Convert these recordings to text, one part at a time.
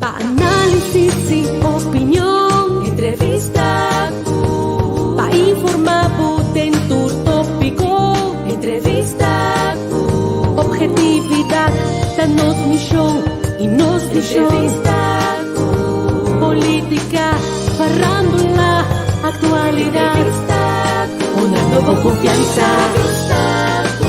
Pa análisis i opinion. Entrevista ku. Pa informá bo den tur tópiko. Entrevista ku. Objetividat ta nos mishon i nos vishon. Entrevista ku. Polítika, farándula, aktualidat. Entrevista ku. Honrando bo konfiansa. Entrevista ku.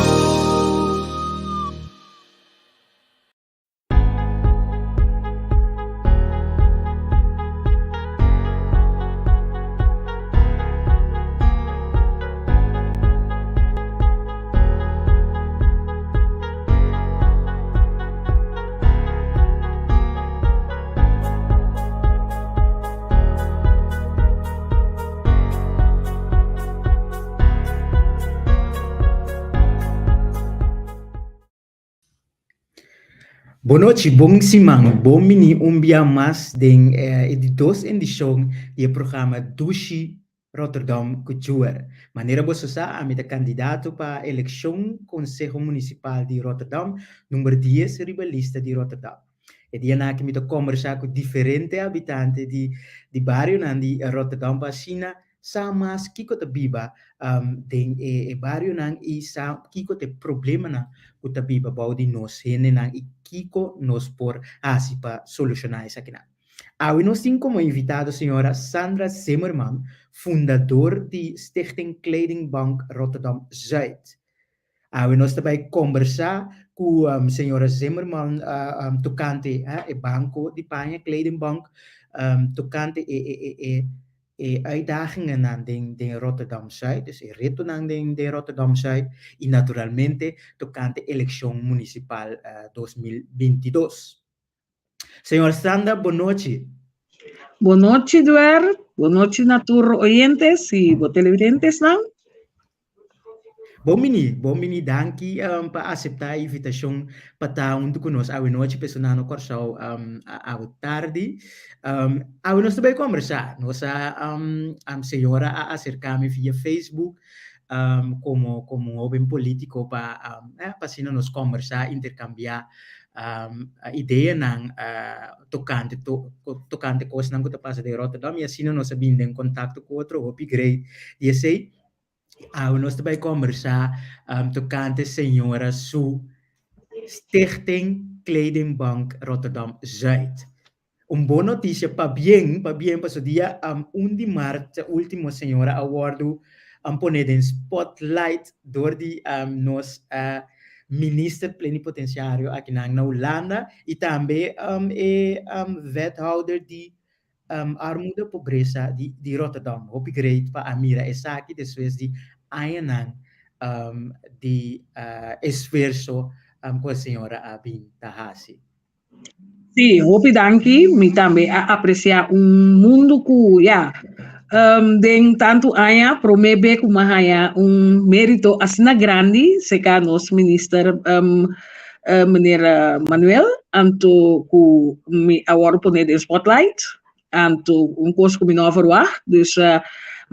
Bon nochi, bon siman, bon bini un bia mas den e di dos edishon di e programa Dushi Rotterdam ku Juer. Manera boso sa, ami ta kandidato pa elekshon Konseho Munisipal di Rotterdam, number dies riba lista di Rotterdam. E dianan aki mi ta kombersá ku diferente habitante di di barionan di Rotterdam pa asina sa mas kiko ta biba den e barionan i sa kiko ta e problemanan ku ta biba bou di nos hendenan i kiko nos por hasi pa solushoná esakinan. Awe nos tin komo invitado señora Sandra Zimmerman, fundador di Stichting Kledingbank Rotterdam Zuid. Awe nos ta bai kombersá ku señora Zimmerman tokante e banko di paña, kledingbank, tokante e e e e uitdagingennan den den Rotterdam Zuid, dus e retonan den den Rotterdam Zuid i naturalmente tokante elekshon munisipal 2022. Señora Sandra, bon nochi. Bon nochi, Duer. Bon nochi na tur oyentes y bo televidentesnan. Bon bini, bon bini. Danki um, pa acepta e invitacion pa ta hunto cu nos awe nochi, personal no Corsou um, awe tardi. Um, awe nos ta bay conversa. Nos a, um, um, señora a acercami via Facebook um, como, como un joven politico pa, um, eh, pa asina nos conversa, intercambia um, ideanan uh, tocante, to, tocante cosnan cu ta pasa den Rotterdam y asina nos a bin den contacto cu otro, hopi great. Y esey, awe nos ta bay conversa um, tocante señora su Stichting Kledingbank Rotterdam Zuid. Un bon noticia, pabien, pabien, paso dia um, 1 di maart ultimo señora a wordo um, pone den spotlight door di um, nos uh, minister plenipotenciario aki na Hulanda y tambe um, e um, wethouder di um, armoede pobreza di, di Rotterdam. Hopi great pa a mira esaki despues di añanan um, di uh, esfuerso um, ku e señora a bin ta hasi. Sí, hopi danki. Mi tambe a apresiá un mundu ku ya um, den tantu aña promé be ku m'a haña un mérito asina grandi seka nos minister um, uh, meneer Manuel anto ku mi a wòrdu pone den spotlight anto un kos ku mi no a verwacht dus uh,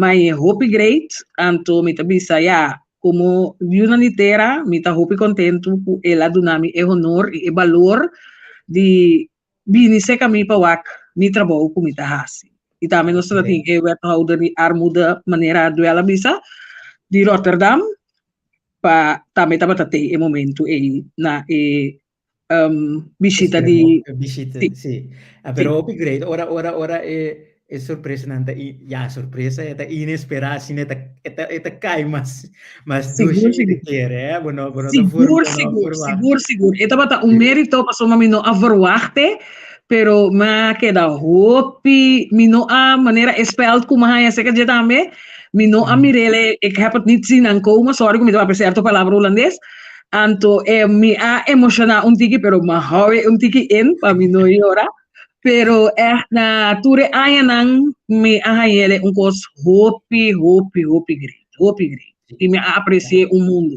m'a haña hopi great anto mi ta bisa ya Komo yunan di tera, mi ta hopi kontentu ku el a duna mi e honor i e balor di bini serka mi pa wak mi trabou ku mi ta hasi. I tambe nos ta tin e wethouder di armoede, manera Duel a bisa, di Rotterdam, pa tambe tabata tei e momentu ei na e um, bishita di bishita sí, sí. Ah, pero hopi great ora ora ora e e sorpresa nan ta ya sorpresa e ta inesperá asina e ta e ta e ta kai mas mas sigur dushi sigur di kere eh bo no bo no ta sigur for bo no sigur verwacht sigur sigur e tabata un sí mérito pasobra mi no a verwachtte pero mi a keda hopi mi no a manera e speld ku mi a haña serka dje tambe mi no a mm. mir'é ik heb het niet zien aankomen sorry ku mi ta papia sierto palabra hulandes Anto eh, mi a emoshoná un tiki, pero mi a hou e un tiki in pa mi no yora. Pero echt na tur e añanan mi a hañ'é un kos hopi, hopi, hopi great, hopi great. I mi a apresi'é un mundu.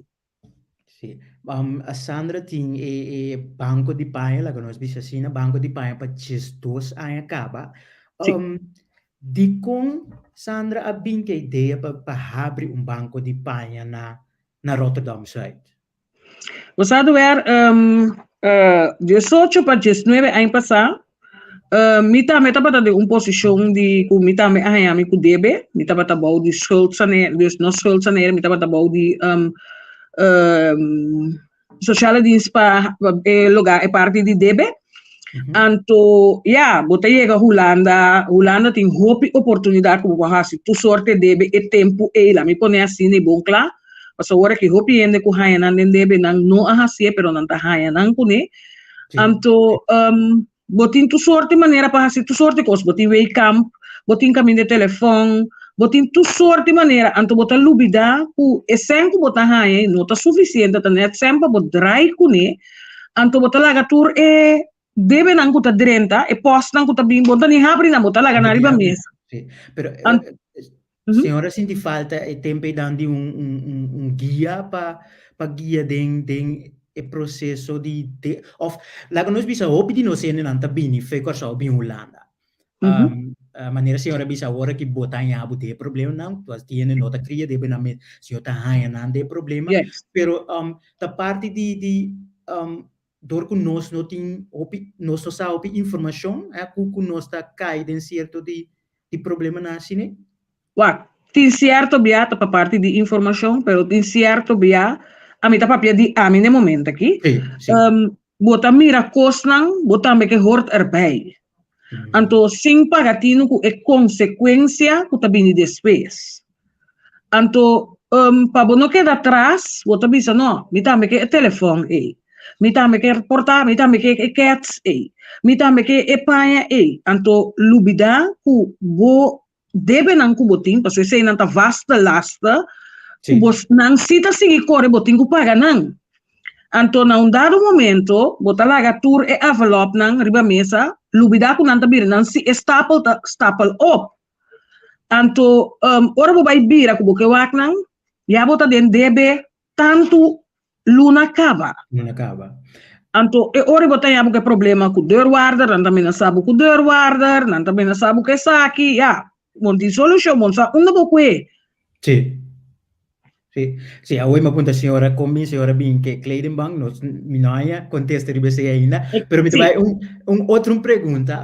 Sí. Um, Sandra tin e, e banco di paña, laga nos bisa asina, banco di paña pa 12 aña kaba. Sí. Um, dikon Sandra a bin ku e idea pa, pa habri un banco di paña na na Rotterdam Zuid? Bo sa Duer, um, uh, 18 pa 19 aña pasá, Mi tambe tabata den un posishon di ku mi tambe a haña mi ku debe, mi tabata bou di schuldsanering, dus no schuldsanering, mi tabata bou di sociale dienst pa e lugá e parti di debe. Anto ya, bo ta yega Hulanda, Hulanda tin hopi oportunidat ku bo por hasi tur sorte debe e tempu ei, laat mi pone asina i bon kla, pasobra ora ki hopi hende ku haña nan den debe nan no a hasié pero nan ta haña nan kuné. Anto Bo tin tur sorti manera pa hasi tur sorti kos. Bo tin waykamp, bo tin kaminda di telefòn, bo tin tur sorti manera. Anto bo ta lubidá ku e sèn ku bo ta haña no ta sufisiente, ta nèt sèn pa bo drai kuné. Anto bo ta laga tur e debenan ku ta drenta, e pòstnan ku ta bin, bo no ta ni habri nan, bo ta laga nan riba mesa. Sí, pero señora sinti falta e tempo ei dan di un un un un guia pa pa guia den den e proceso di de of laga nos bisa hopi di nos hendenan ta bini fe Kòrsou bin Hulanda. Manera señora bisa awor aki bo ta haña bo den e problemanan, pues tin hende no ta kria debe nan mes, señor ta haña nan den e problema, pero ta parti di di dor ku nos no tin hopi nos no sa hopi informashon ku ku nos ta kai den sierto di di problemanan asina? Wak, tin sierto bia ta pa parti di informashon, pero tin sierto bia, ami ta papia di ami n'e momento aki, Sí, sí. bo ta mira kosnan, bo tambe ke hort erbij. Anto sin paga tinu ku e konsekuensia ku ta bini despues. Anto pa bo no keda atras, bo ta bisa no, mi tambe ke e telefòn ei, mi tambe ke porta, mi tambe ke e kèts ei, mi tambe ke e paña ei. Anto lubidá ku bo debenan ku bo tin, pasobra eseinan ta vaste lasten, ku bo nan si ta sigui kore bo tin ku paga nan. Anto na un dado momento bo ta laga tur e avelòpnan riba mesa, lubidá ku nan ta bira nan si e stapel ta stapel op. Anto ora bo bai bira ku bo ke wak nan, ya bo ta den debe tantu luna kaba. Luna kaba. Anto e ora bo ta haña bo ke problema ku deurwaarder, nan ta menasá bo ku deurwaarder, nan ta menasá bo ku esaki, ya, bo no tin solushon, bo no sa unda bo kue. Sí. Sí, sí, awor mi a puntra señora kon bin señora bin ke kledingbank, nos mi no haña kontesta riba esei ainda, pero mi ta bai un un otro un pregunta,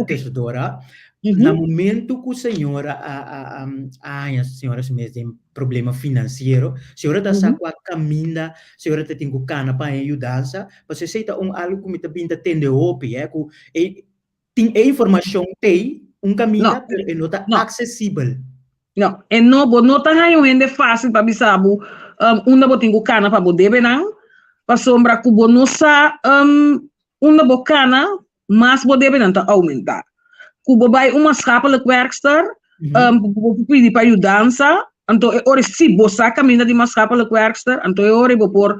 Tejedora. Na momento ku señora a a a haña señora su mes den problema finansiero, señora ta sa kua kaminda señora ta tin ku kana pa haña yudansa? Pasobra esei ta un algu ku mi ta bin ta tende hopi, ku e Tin e informashon t'ei un kaminda, No. pero e no ta No. aksesibel. No, e no, bo no ta haña un hende fásil pa bisa bo um, unda bo tin ku kana pa bo debenan, pasobra ku bo no sa um, unda bo kana, mas bo debenan ta oumentá. Ku bo bai un maatschappelijk werkster, um, bo por pidi pa yudansa, anto e ora si bo sa kaminda di maatschappelijk werkster, anto e ora bo por,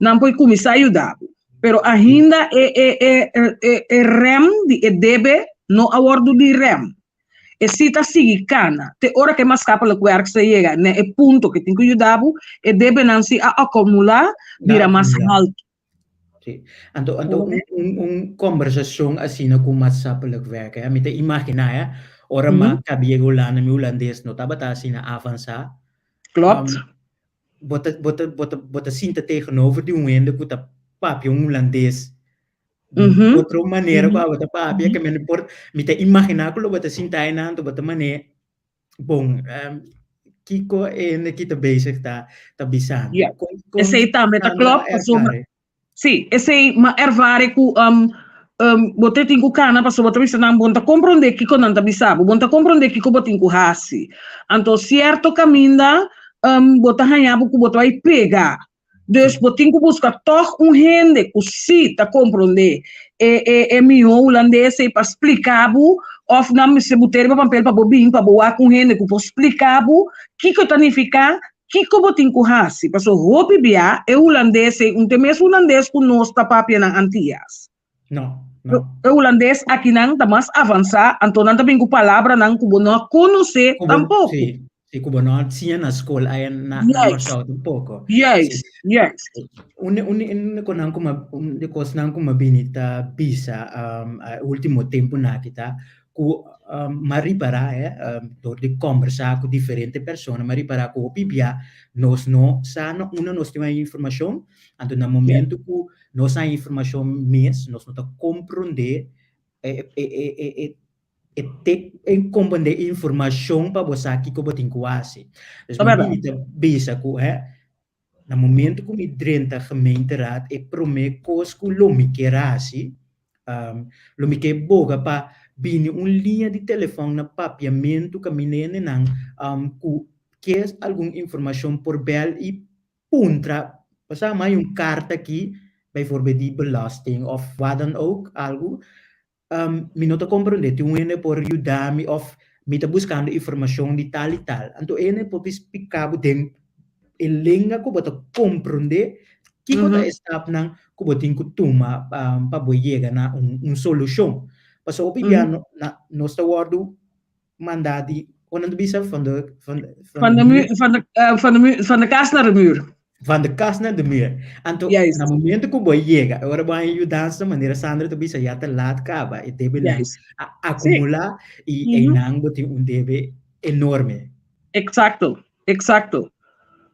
nan por kuminsá yuda bo. Pero ainda e e e e e rem di e debe no a wordu di rem. E si ta sigui kana te ora ku e maatschappelijk werkster yega na e punto ku e tin ku yuda bo, e debenan si a akumulá bira mas haltu. Sí. Anto anto un un un kombersashon asina ku maatschappelijk werker, mi ta imaginá ya, ora mi a kaba yega Hulanda mi hulandes no tabata asina avansá. Klopt. Bo ta bo ta bo ta bo ta sinta tegenover di un hende ku ta papia un hulandes di un otro manera ku abo ta papia ke men por mi ta imaginá ku lo bo ta sinta einan anto bo ta manera bon kiko e hende ki ta bezig ta ta bisando. Ja, Kon kon esei tambe ta Sandra klopt a pasobra ervare? Sí, esei m'a ervare ku bo te tin ku kana pasobra bo ta bisa nan bo no ta komprondé kiko nan ta bisa bo, bo no ta komprondé kiko bo tin ku hasi. Anto sierto kaminda bo ta haña bo ku bo ta bai pega. Dus bo tin ku buska tòg un hende ku sí ta komprondé e e e mihó hulandes ei pa splika bo òf nan mester bot'é riba papel pa bo bin pa bo wak un hende ku por splika bo kiko ta nifiká Kiko bo tin ku hasi? Paso hopi bia e hulandes ei un te mes hulandes ku nos ta papia na Antias. No, no. E hulandes akinan ta mas avansá, anto nan ta bin ku palabranan ku bo no a konosé Ku bo, tampoko. sí, sí, ku bo no a siña na skol aya na, na Juist, Kòrsou tampoko. juist, Sí. juist. Un, un, un di konan ku mi a, un di kosnan ku mi a bini ta bisa e último tempunan aki ta ku m'a ripará e dor di kòmbersá ku diferente persona m'a ripará ku hopi bia nos no sa na unda nos tin e informashon, anto na momento ku nos haña informashon mes nos no ta komprondé. E e e e e e te e komprendé informashon pa bo sa kiko bo tin ku hasi. Dus Ta mi bèrdat. mi ta bisa ku hè, na momento ku mi drenta gemeenteraad e promé kos ku lo mi kier hasi, lo mi ke boga pa bini un liña di telefòn na papiamentu kaminda hendenan ku ke algun informashon por bèl i puntra, pasá mi hay un karta aki, bijvoorbeeld di belasting òf wat dan ook, algu, mi no ta komprondé, tin un hende por yuda mi òf mi ta buskando informashon di tal i tal. Anto e hende por splika bo den e lenga ku bo ta komprondé kiko ta e stapnan ku bo tin ku tuma pa bo yega na un solushon. Pasobra hopi bia nos ta wòrdu mandá di, kon nan ta bisa, van de, van de, van de muur, van de, van de muur, van de kas naar de muur. Van de kas naar de muur. Anto, na momento ku bo yega, ora bo haña yudansa, manera Sandra ta bisa, ya ta laat kaba, e debenan a akumulá i einan bo tin un debe enorme. Eksakto, eksakto.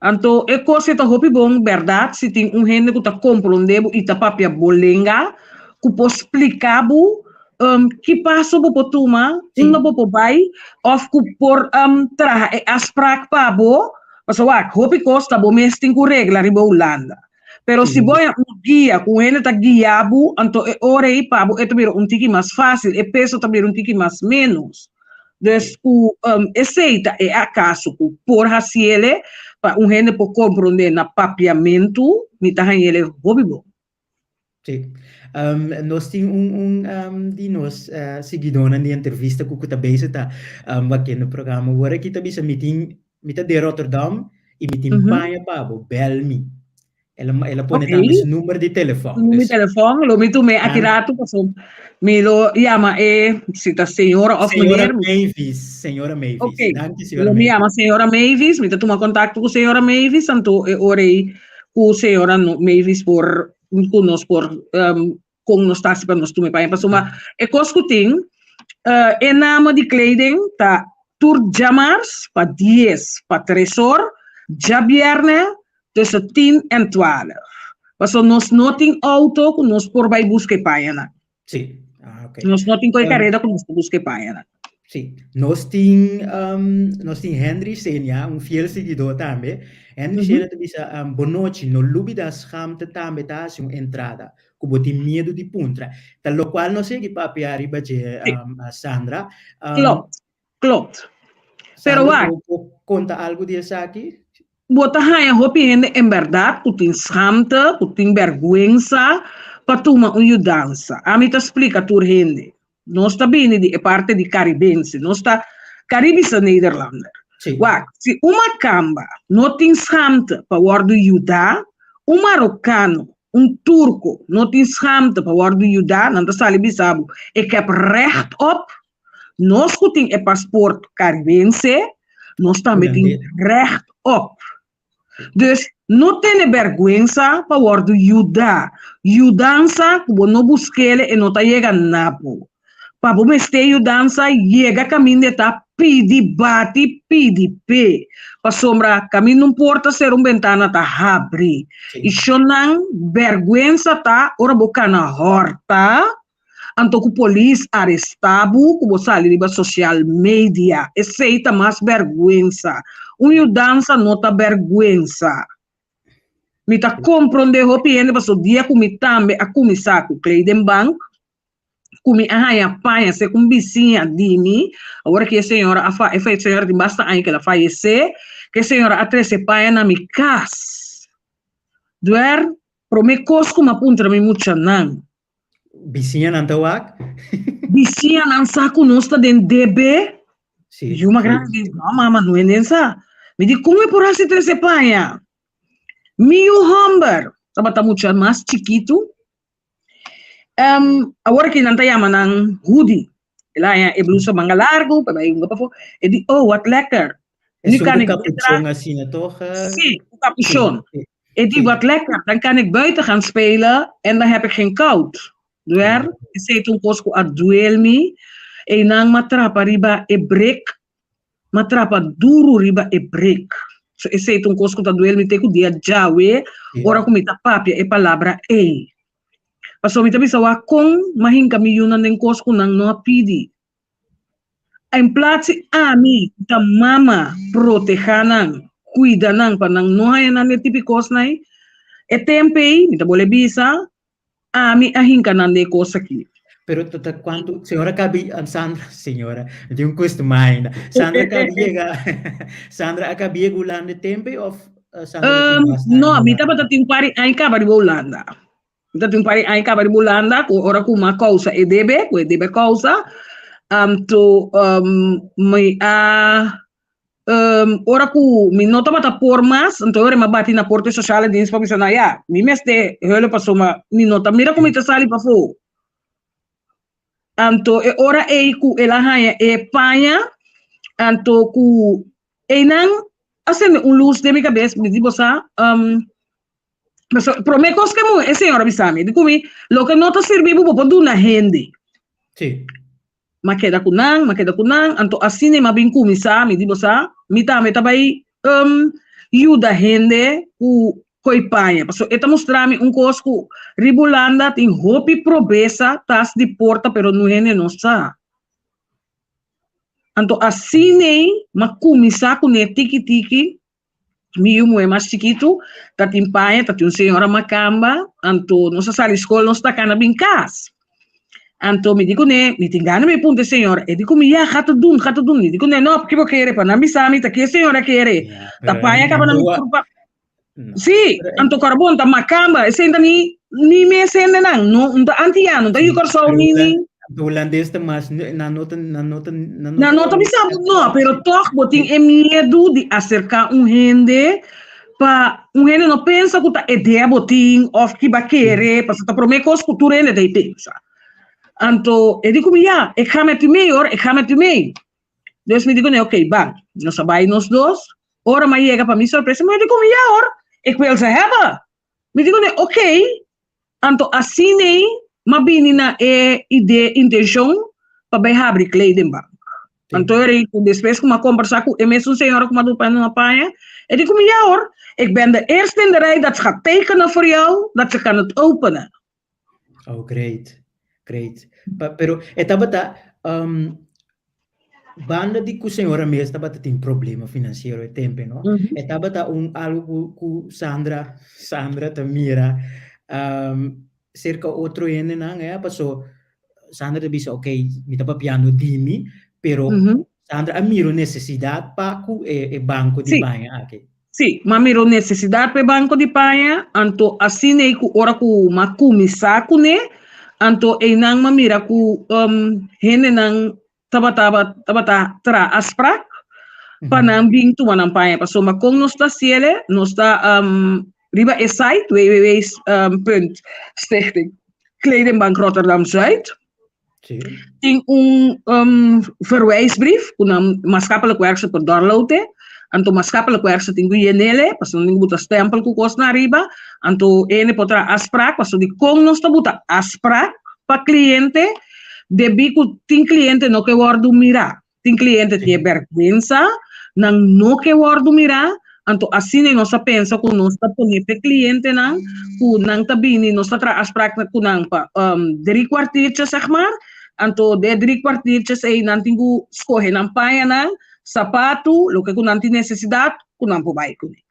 Anto e kos ei ta hopi bon bèrdat si tin un hende ku ta komprondé bo i ta papia bo lenga ku por splika bo ki paso bo por tuma, unda bo por bai òf ku por traha e afsprak pa bo. Pasobra wak, hopi kos ta bo mes tin ku regla riba Hulanda. Pero si bo haña un guia ku un hende ta guia bo, anto e ora ei pa bo e ta bira un tiki mas fásil, e peso ta bira un tiki mas ménos. Dus ku esei ta e akaso ku por hasiele pa un hende por komprondé na papiamentu, mi ta hañ'ele hopi bon. Sí. Nos tin un un di nos siguidónan di entrevista ku ku ta bezig ta wakiendo programa awor aki ta bisa mi tin mi ta den Rotterdam i mi tin paña pa bo, bèl mi. El a el a pone tambe su number di telefòn. Number di telefòn, lo mi tum'é aki ratu pasobra mi lo yama e si ta señora òf meneer. Señora Mavis, señora Mavis. Oké, Danki señora lo mi Mavis. yama señora Mavis, mi ta tuma kontakto ku señora Mavis, anto e ora ei ku señora Mavis por ku nos por kon nos ta hasi pa nos tuma e paña. Pasobra e kos ku tin, e name di kleding ta tur djamars pa dies pa tres or, djabièrnè tussen tien en twaalf. Pasobra nos no tin outo ku nos por bai buska e pañanan. Sí, ah, ok. Nos no tin koe kareda ku nos por buska e pañanan. Sí, nos tin, nos tin Henry Senia, un fiel siguidó tambe. Henry Senia ta bisa, Bonochi, no lubida schaamte tambe ta hasi un entrada, ku bo tin miedu di puntra. Ta lokual nos sigui papia riba dje, Sandra. Klopt, klopt. Pero Sandra, wak. bo por konta algu di esaki? Bo ta haña hopi hende en bèrdat ku tin schaamte, ku tin bèrgwensa pa tuma un yudansa. Ami ta splika tur hende, Nos ta bini di e parte di Caribense, nos ta Caribische Nederlander. Wak, si un makamba no tin schaamte pa wòrdu yudá, un marokano, un turko no tin schaamte pa wòrdu yudá, nan ta sali bisa bo, ik heb recht op. Nos ku tin e paspoort Caribense, nos tambe tin recht op. Dus no tene bèrgwensa pa wòrdu yudá. Yudansa ku bo no busk'el e no ta yega na bo. Pa bo mester yudansa yega kaminda e ta pidi bati pidi p'e. Pasobra kaminda un porta sera un bentana ta habri. I shonnan bèrgwensa ta ora bo kana hòrta Anto ku polis arestá bo ku bo sali riba social media. Esei ta mas bèrgwensa. Un yudansa no ta bèrgwensa. Mi ta komprondé hopi hende pasobra dia ku mi tambe a kuminsá ku kledingbank, ku mi a haña paña segun bisiña di mi, awor ki e señora a fa, e señora tin basta aña ku el a fayesé, ku e señora a trese paña na mi kas. Duer, promé kos ku mi a puntra mi muchanan, Bisiñanan ta wak. Bisiñanan sa ku nos ta den debe. Sí. Yu mas grandi di, no mama, no hende sa. Mi di, kon e por hasi trese paña? Mi yu hòmber tabata mucha mas chikitu. Um, awor aki nan ta yama nan hoodie. El a haña e blusa manga largu, pa bai hunga pafó. E di, oh, wat lekker. Es Nu un kan ik capuchon asina, toch? Sí, un capuchon. Sí, sí. E di, wat lekker, dan kan ik buiten gaan spelen en dan heb ik geen koud. Duer, esei ta un kos ku a duel mi. Einan m'a trapa riba e brek, m'a trapa duru riba e brek. So esei ta un kos ku ta duel mi te ku dia djawe, ora ku mi ta papia e palabra ei. Pasobra mi ta bisa wak kon m'a hinka mi yunan den kos ku nan no a pidi. En plats di ami ku ta mama protehá nan, kuida nan pa nan no haña nan den tipi kosnan ei, e tempu ei mi ta bolbe bisa ami a hinka nan den e kos aki. Pero ta ta kuantu señora kabi Sandra señora mi tin un kustumá ainda Sandra kabi yega Sandra a kabi yega Hulanda e tempu ei òf Sandra ta tin mas No, mi tabata tin un par di aña kaba riba Hulanda. Mi ta tin un par di aña kaba riba Hulanda ku ora ku mi a kousa e debe, ku e debe kousa, anto mi a ora ku mi no tabata por mas, anto ora mi a bati na porta e sociale dienst pa bisa nan, ya, mi mester hulp pasobra mi no ta mira ku mi ta sali pafó. Anto e ora ei ku el a haña e paña, anto ku einan a sende un lus den mi kabes, mi di bo sa, Paso, promé kos ke mu e señor a bisa mi, di ku mi, loke no ta sirbi bo, bo por duna hende. Sí. M'a keda ku nan, m'a keda ku nan, anto asina m'a bin kuminsá, mi di bo sa, mi tambe ta bai um, yuda hende ku koi paña. Paso e ta mustra mi un kos ku riba Hulanda tin hopi probesa tas di porta, pero nu hende no sa. Anto asina m'a kuminsá kuné tiki tiki, Mi yu muhé mas chikitu ta tin paña, ta tin un señora makamba, anto nos a sali skol, nos ta kana bin kas. Anto mi di kuné, mi tin gana mi punta e señora. E di ku mi, ya, ga ta dun, ga ta dun. Mi di kuné, no, p'ki bo kere? Pa nan bisa mi ta ki e señora kere. Ta paña kaba na mi kurpa. Sí, anto kòrbon ta makamba, esei ta ni ni mes hendenan, no, no ta antiano, no ta yu Kòrsou ni ni. De holandés ta mas, nan no ta, nan no ta, nan no ta. Nan no ta bisa bo no, pero tòg bo tin e miedu di aserká un hende pa un hende no pensa ku ta idea bo tin òf ki bo a kere, pasobra ta promé kos ku tur hende ta e pensa. Anto e di ku mi, ya, ik ga met u mee hoor, ik ga met u mee. Dus mi di kuné, oké, ban. Nos a bai nos dos. Ora mi a yega, pa mi sorpresa, mi di ku mi, ja hoor, ik wil ze hebben. Mi di kuné, oké. Anto asin'ei m'a bini na e idee, intenshon, pa bai habri kledingbank. Anto e rei ku despues ku m'a kombersá ku e mesun señora ku m'a duna pa nan paña, e di ku mi, ja hoor, ik ben de eerste in de rij dat gaat tekenen voor jou, dat je kan het openen. Oh, great, great. Pa, pero e tabata, um, banda di ku señora mes tabata tin problema financiero e tempe, no? Mm -hmm. E tabata un algo ku, ku Sandra, Sandra ta mira um, cerca otro hendenan, eh, paso Sandra ta bisa, ok, mi ta papiando di mi, pero mm -hmm. Sandra a mira necesidad pa ku e, e banco di sí. baña aki. Sí, m'a mira un nesesidat pa e banko di paña, anto asina ei ku ora ku m'a kuminsá kuné, anto einan m'a mira ku hendenan tabata tabata traha afsprak pa nan bin tuma nan paña. Pasobra kon nos ta hasiel, nos ta riba e site www punt stichting Kledingbank Rotterdam Zuid, Tin un um, verwijsbrief ku nan maatschappelijk werkster por downloaden. Anto maatschappelijk werkster tin ku yenele, pasobra nan tin ku buta stempel ku kos na ariba. Anto ene por traha afspraak, pasobra di kon nos ta buta afspraak pa kliente, debí ku tin kliente no ke wòrdu mirá. Tin kliente tin e bèrgwensa, nan no ke wòrdu mirá, anto asina nos a pensa ku nos ta pone p'e klientenan ku nan ta bini, nos ta traha afsprak ku nan pa drie kwartiertjes zeg maar, anto den e drie kwartiertjes ei nan tin ku skohe nan pañanan, sapatu, loke ku nan tin nesesidat ku nan por bai kuné.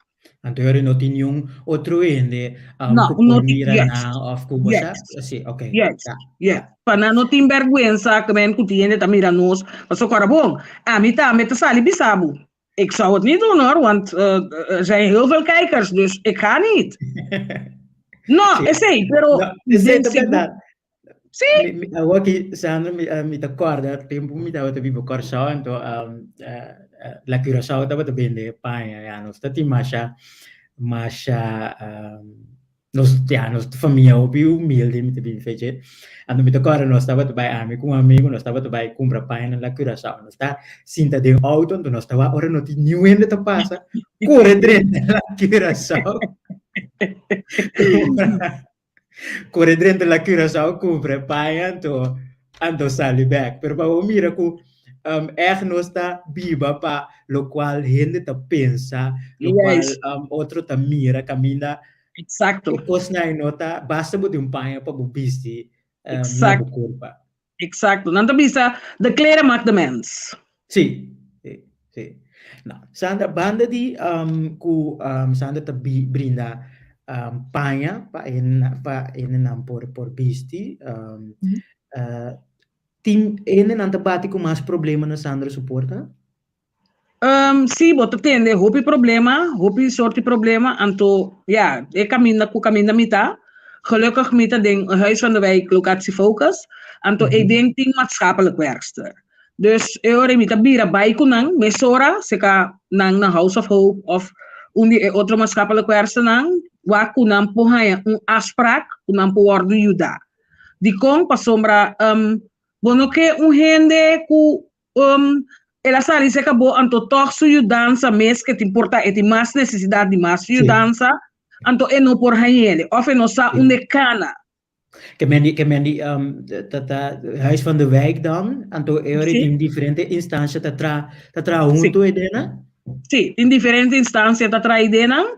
Anto yori no tin niun otro hende um, no, ku por mira yes. nan of ku bo sa? Sí, ok. Yes, ja. yes. Pa nan no tin bergwensa ku men ku tin hende ta mira nos. Paso kora bon, ami tambe ta sali bisa bo. Ik zou het niet doen hoor, want uh, er zijn heel veel kijkers, dus ik ga niet. No, sí. esei, pero... No, esei ta berdad. Sí. Mi, awor ki Sandra mi, uh, mi ta korda tempu mi tabata biba Kòrsou anto um, uh, uh, La Curaçao tabata bende paña ya nos ta tin masha masha um, nos ya nos famia hopi humilde mi ta bin feche anto mi ta korda nos tabata bai ami ku un amigo nos tabata bai kumpra paña na La Curaçao nos ta sinta den auto anto nos ta wak ora no tin niun hende ta pasa kore drenta La Curaçao Kore drenta la Curaçao kumpra e paña anto anto sali bek. Pero pa bo mira ku um, ègt nos ta biba pa lokual hende ta pensa, lokual um, otro ta mira kaminda. Exacto. E kosnan ei no ta basta bo tin un paña pa bo bisti na bo Exacto. kurpa. Exacto. Nan ta bisa, de kleren maakt de mens. Sí, sí, sí. No, Sandra, banda di um, ku um, Sandra ta bi, brinda um, paña pa en, pa hendenan por, por bisti, um, uh, tin hendenan ta bati ku mas problema na Sandra su porta? Um, sí, bo ta tende hopi problema, hopi sorti problema, anto, ja, e kaminda ku kaminda mi ta, gelukkig mi ta den Huis van de Wijk Locatie Focus, anto mm -hmm. e den tin maatschappelijk werkster. Dus e ora mi ta bira bai ku nan, mesora, seka nan na House of Hope of un di e otro maatschappelijk werksternan, wak ku nan por haña un afspraak, ku nan por wòrdu yudá. Dikon? Pasobra um, bo no ke un hende ku Um, el a sali serka bo, anto tòg su yudansa mes ke tin por ta e tin mas nesesidat di mas yudansa, anto e no por hañ'é, òf e no sa unda e kana. Ke men di, ke men di, um, ta, ta Huis van de Wijk dan, anto e ora tin diferente instancia ta tra, ta traha huntu e denan? Sí, tin diferente instancia ta traha e denan,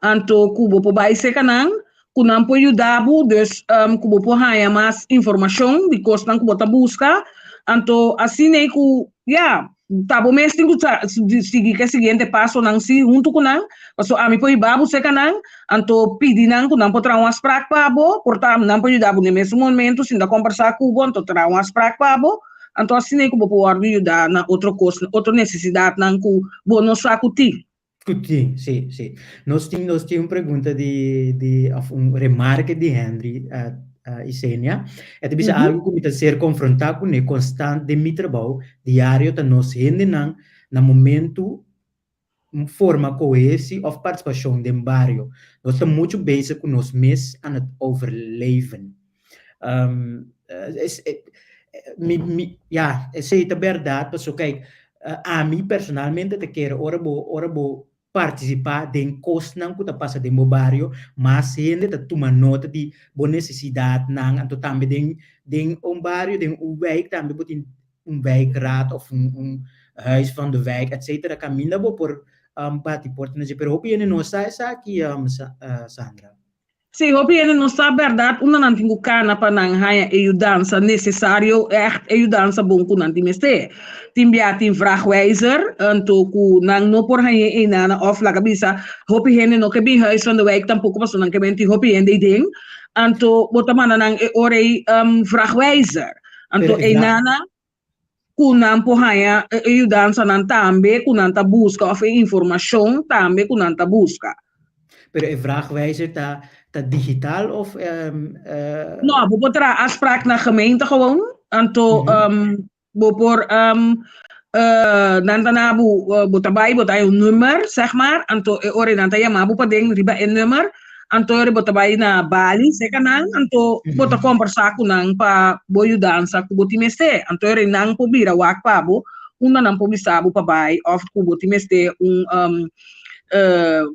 anto ku bo por bai serka nan, ku nan por yuda bo, dus um, ku bo por haña mas informashon di kosnan ku bo ta buska. Anto asina ei ku, ya, ta bo mes tin ku sigui ku e siguiente pasonan si huntu ku nan, pasobra ami por hiba bo serka nan, anto pidi nan ku nan por traha un afsprak pa bo, por ta nan por yuda bo den e mesun momento sinta kombersá ku bo, anto traha un afsprak pa bo, anto asina ei ku bo por wòrdu yuda na otro kos, otro nesesidatnan ku bo no sa ku tin. Ku tin, sí, sí. Nos tin, nos tin un pregunta di, di, of un remarke di Henry uh, uh, Isenia. E ta bisa mm -hmm. algo ku mi ta ser konfrontá kuné konstant den mi trabou diario ta nos hendenan na momentu forma kohesi of partisipashon den bario. Nos ta muchu bezig ku nos mes aan het overleven. Um, es, mi, mi, ja, esei ta bèrdat, paso kijk, ami personalmente ta kere ora bo, ora bo partisipá den kosnan ku ta pasa den bo bario, mas hende ta tuma nota di bo nesesidatnan, anto tambe den, den un bario, den un wijk tambe bo tin un wijkraad of un, un huis van de wijk, etcetera, kaminda bo por bati porta na dje, pero hopi hende no sa esaki, Sandra. Sí, hopi hende no sa bèrdat unda nan tin ku kana pa nan haña e yudansa nesesario, ègt e yudansa bon ku nan tin mester. Tin bia tin vraagwijzer, anto ku nan no por hañ'é einana òf laga bisa hopi hende no ke bin Huis van de Wijk tampoko pasobra nan ke bin tin hopi hende eiden, anto bo ta manda nan e ora ei vraagwijzer. Anto Pero e vraag. einana ku nan por haña e yudansanan tambe ku nan ta buska òf e informashon tambe ku nan ta buska. Pero e vraagwijzer ta, ta digital of... Um, uh... No, bo por traha afspraak na gemeente gewoon. Anto, mm -hmm. um, bo por... Um, uh, nan ta na bo, uh, bo ta bai, bo ta un nummer, zeg maar. Anto, e ora nan ta yama bo pa den riba e nummer. Anto, ora bo ta bai na bali, seka nan. Anto, mm -hmm. bo ta conversa ku nan pa bo yudansa ku bo tin mester. Anto, ora nan por bira wak pa bo, unda nan por bisa bo pa bai, of ku bo tin mester un... Um,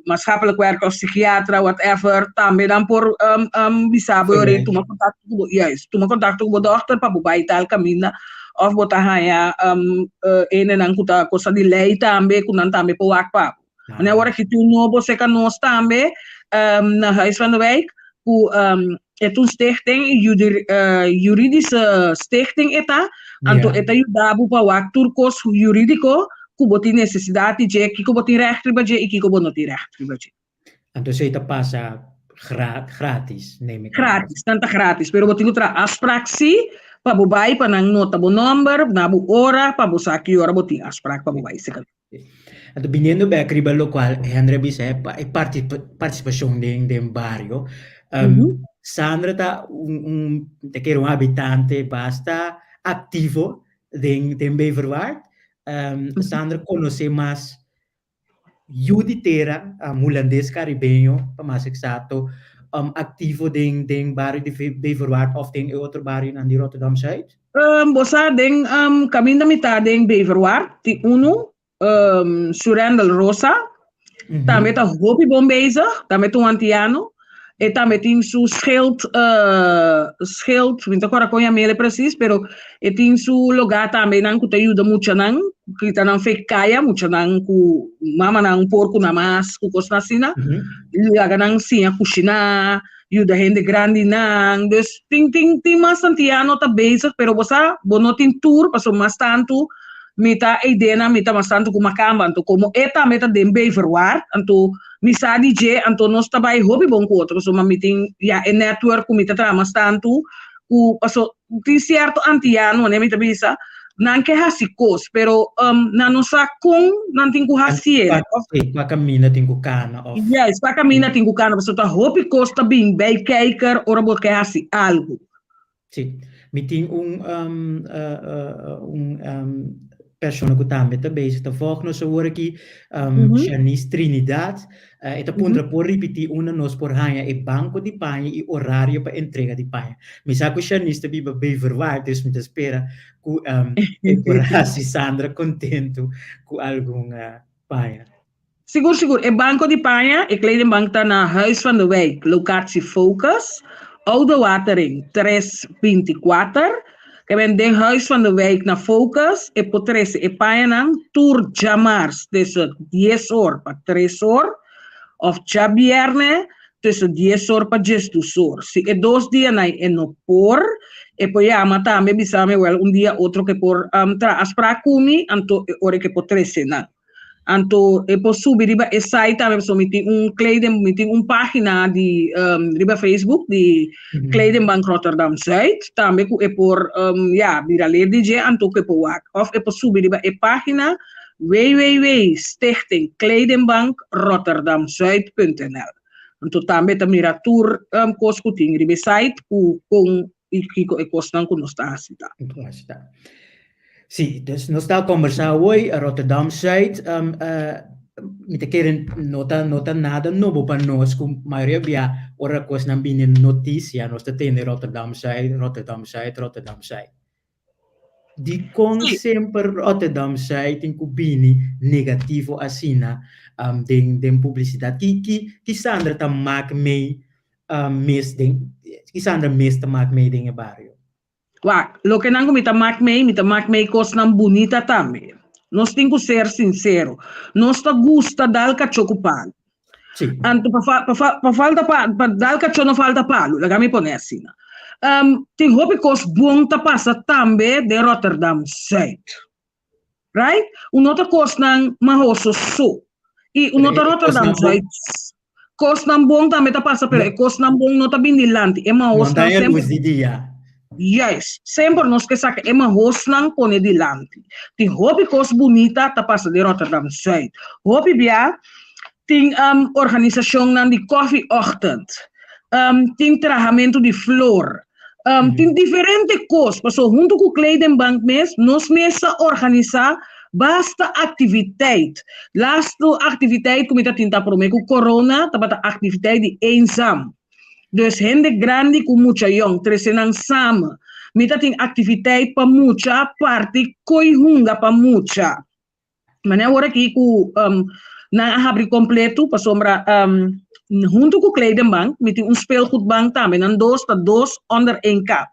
maatschappelijk werker of psikiatra, whatever, tambe nan por um, um, bisa bo yori, tuma contacto ku bo, juist, tuma contacto ku bo dokter pa bo bai tal kaminda, of bo ta haña um, uh, enenan ku ta cosa di lei tambe, ku nan tambe por wak pa bo. Ah. En awor aki tin un nobo seka nos tambe, um, na Huis van de Wijk, ku um, het un stichting, judir, uh, juridische stichting eta, anto yeah. eta yuda bo pa wak tur kos jurídico, ku bo tin nesesidat di dje, kiko bo tin règt riba dje i kiko bo no tin règt riba dje. Anto esei ta pasa gratis, neem ik aan. Gratis, nan ta gratis, pero bo tin ku traha afsprak sí pa bo bai pa nan nota bo nòmber, na bo ora, pa bo sa ki ora bo tin afsprak pa bo bai seka. Anto biniendo bèk riba lokual Henry a bisa e partisipashon den bario, Sandra ta un ta kere un habitante basta aktivo den Beverwaard. Sandra konosé mas yu di tera um, hulandes karibeño, pa mas eksakto, um, aktivo den, den bario di Beverwaard of den e otro barionan di Rotterdam-Zuid? Um, bo sa den um, kaminda mi ta den Beverwaard, tin unu, um, Surendel Rosa, mm -hmm. tambe ta hopi bon bezig, tambe ta un antiano, e tambe tin su schild, uh, schild, mi ta kora kon yamele precies, pero e tin su lugá tambe nan ku ta yuda muchanan. Kita nan fe kaya, muchanan ku mamanan por ku namas ku kosnan asina. Laga nan siña kushiná, yuda hende grandinan. Dus tin tin tin mas antiano ta bezig, pero bo sa, bo no tin tur, pasobra mas tantu mi ta eidenan, mi ta mas tantu ku makamba. Anto komo e tambe ta den Beverwaard, anto mi sa di dje, anto nos ta bai hopi bon ku otro, pasobra mi tin ya e network ku mi ta traha mas tantu ku paso tin sierto antiano, manera mi ta bisa, nan ke hasi kos, pero nan no sa kon nan tin ku hasié. Sí, kua kaminda tin ku kana òf. Juist, kua kaminda tin ku kana, pasobra ta hopi kos ta bin bei kijker ora bo ke hasi algu. Sí, mi tin un un persona ku tambe ta bezig ta vòg nos awor aki, Shanice Trinidad. E ta puntra por ripití unda nos por haña e banko di paña i orario pa entrega di paña. Mi sa ku Shanice ta biba Beverwaard, dus mi ta spera ku e por hasi Sandra kontentu ku algun paña. Sigur, sigur. E banko di paña, e kledingbank ta na Huis van de Wijk, lokatie Focus, Oude Watering tres 24. Ke men den Huis van de Wijk na Focus e por trese e pañanan tur djamars tussen dies or pa tres or of djabierne tussen dies or pa diesdos or. Si e dos dianan e no por, e por yama tambe bisa mi wel un dia otro ke por traha afspraak ku mi anto e ora ke por trese nan. Anto e por subi riba e site tambe pasobra mi tin un kleding, mi tin un pagina di riba Facebook di Kledingbank Rotterdam Zuid tambe ku e por ya bira leer di dje anto ku e por wak. Of e por subi riba e pagina www stichting kledingbank rotterdam zuid punt nl. Anto tambe ta mira tur kos ku tin riba e site ku kon i kiko e kosnan ku nos ta hasi ta. Sí, dus nos ta kombersá awor Rotterdam Zuid, mi ta kere no ta no ta nada nobo pa nos ku mayoria bia ora kosnan bini notisia nos ta tende Rotterdam Zuid, Rotterdam Zuid, Rotterdam Zuid. Dikon semper Rotterdam Zuid tin ku bini negativo asina den den publisidat? Ki ki ki Sandra ta mak mei mes den ki Sandra mes ta mak mei den e bario? Wak, loke nan ku mi ta mak mei, mi ta mak mei kosnan bunita tambe. Nos tin ku ser sinsero. Nos ta gusta dal kachó ku palu. Sí. Anto pa fa, pa fa, pa falta pa, pa dal kachó no falta palu, laga mi pone asina. Tin hopi kos bon ta pasa tambe den Rotterdam Zuid. Right? Un no ta kosnan mahoso so. I un no ta Rotterdam Zuid. Kosnan bon tambe ta pasa, pero e kosnan bon no ta bin dilanti. E mahosnan semper. lus di dia. Juist. Semper nos ke saka e mahosnan pone dilanti. Tin hopi kos bunita ta pasa den Rotterdam Zuid. Hopi bia tin organisashonnan di koffieochtend. Tin trahamentu di flor. Tin diferente kos. Paso huntu ku Kledingbank mes, nos mes sa organisá basta aktiviteit. Lastu aktiviteit ku mi ta tin ta promé ku korona tabata aktiviteit di eenzaam. Dus hende grandi ku mucha yòn trese nan samen. Mi ta tin aktiviteit pa mucha parti koi hunga pa mucha. Mane awor aki ku nan a habri kompleto pasobra huntu ku Kleidenbank mi tin un speelgoedbank tambe, nan dos ta dos onder één kap.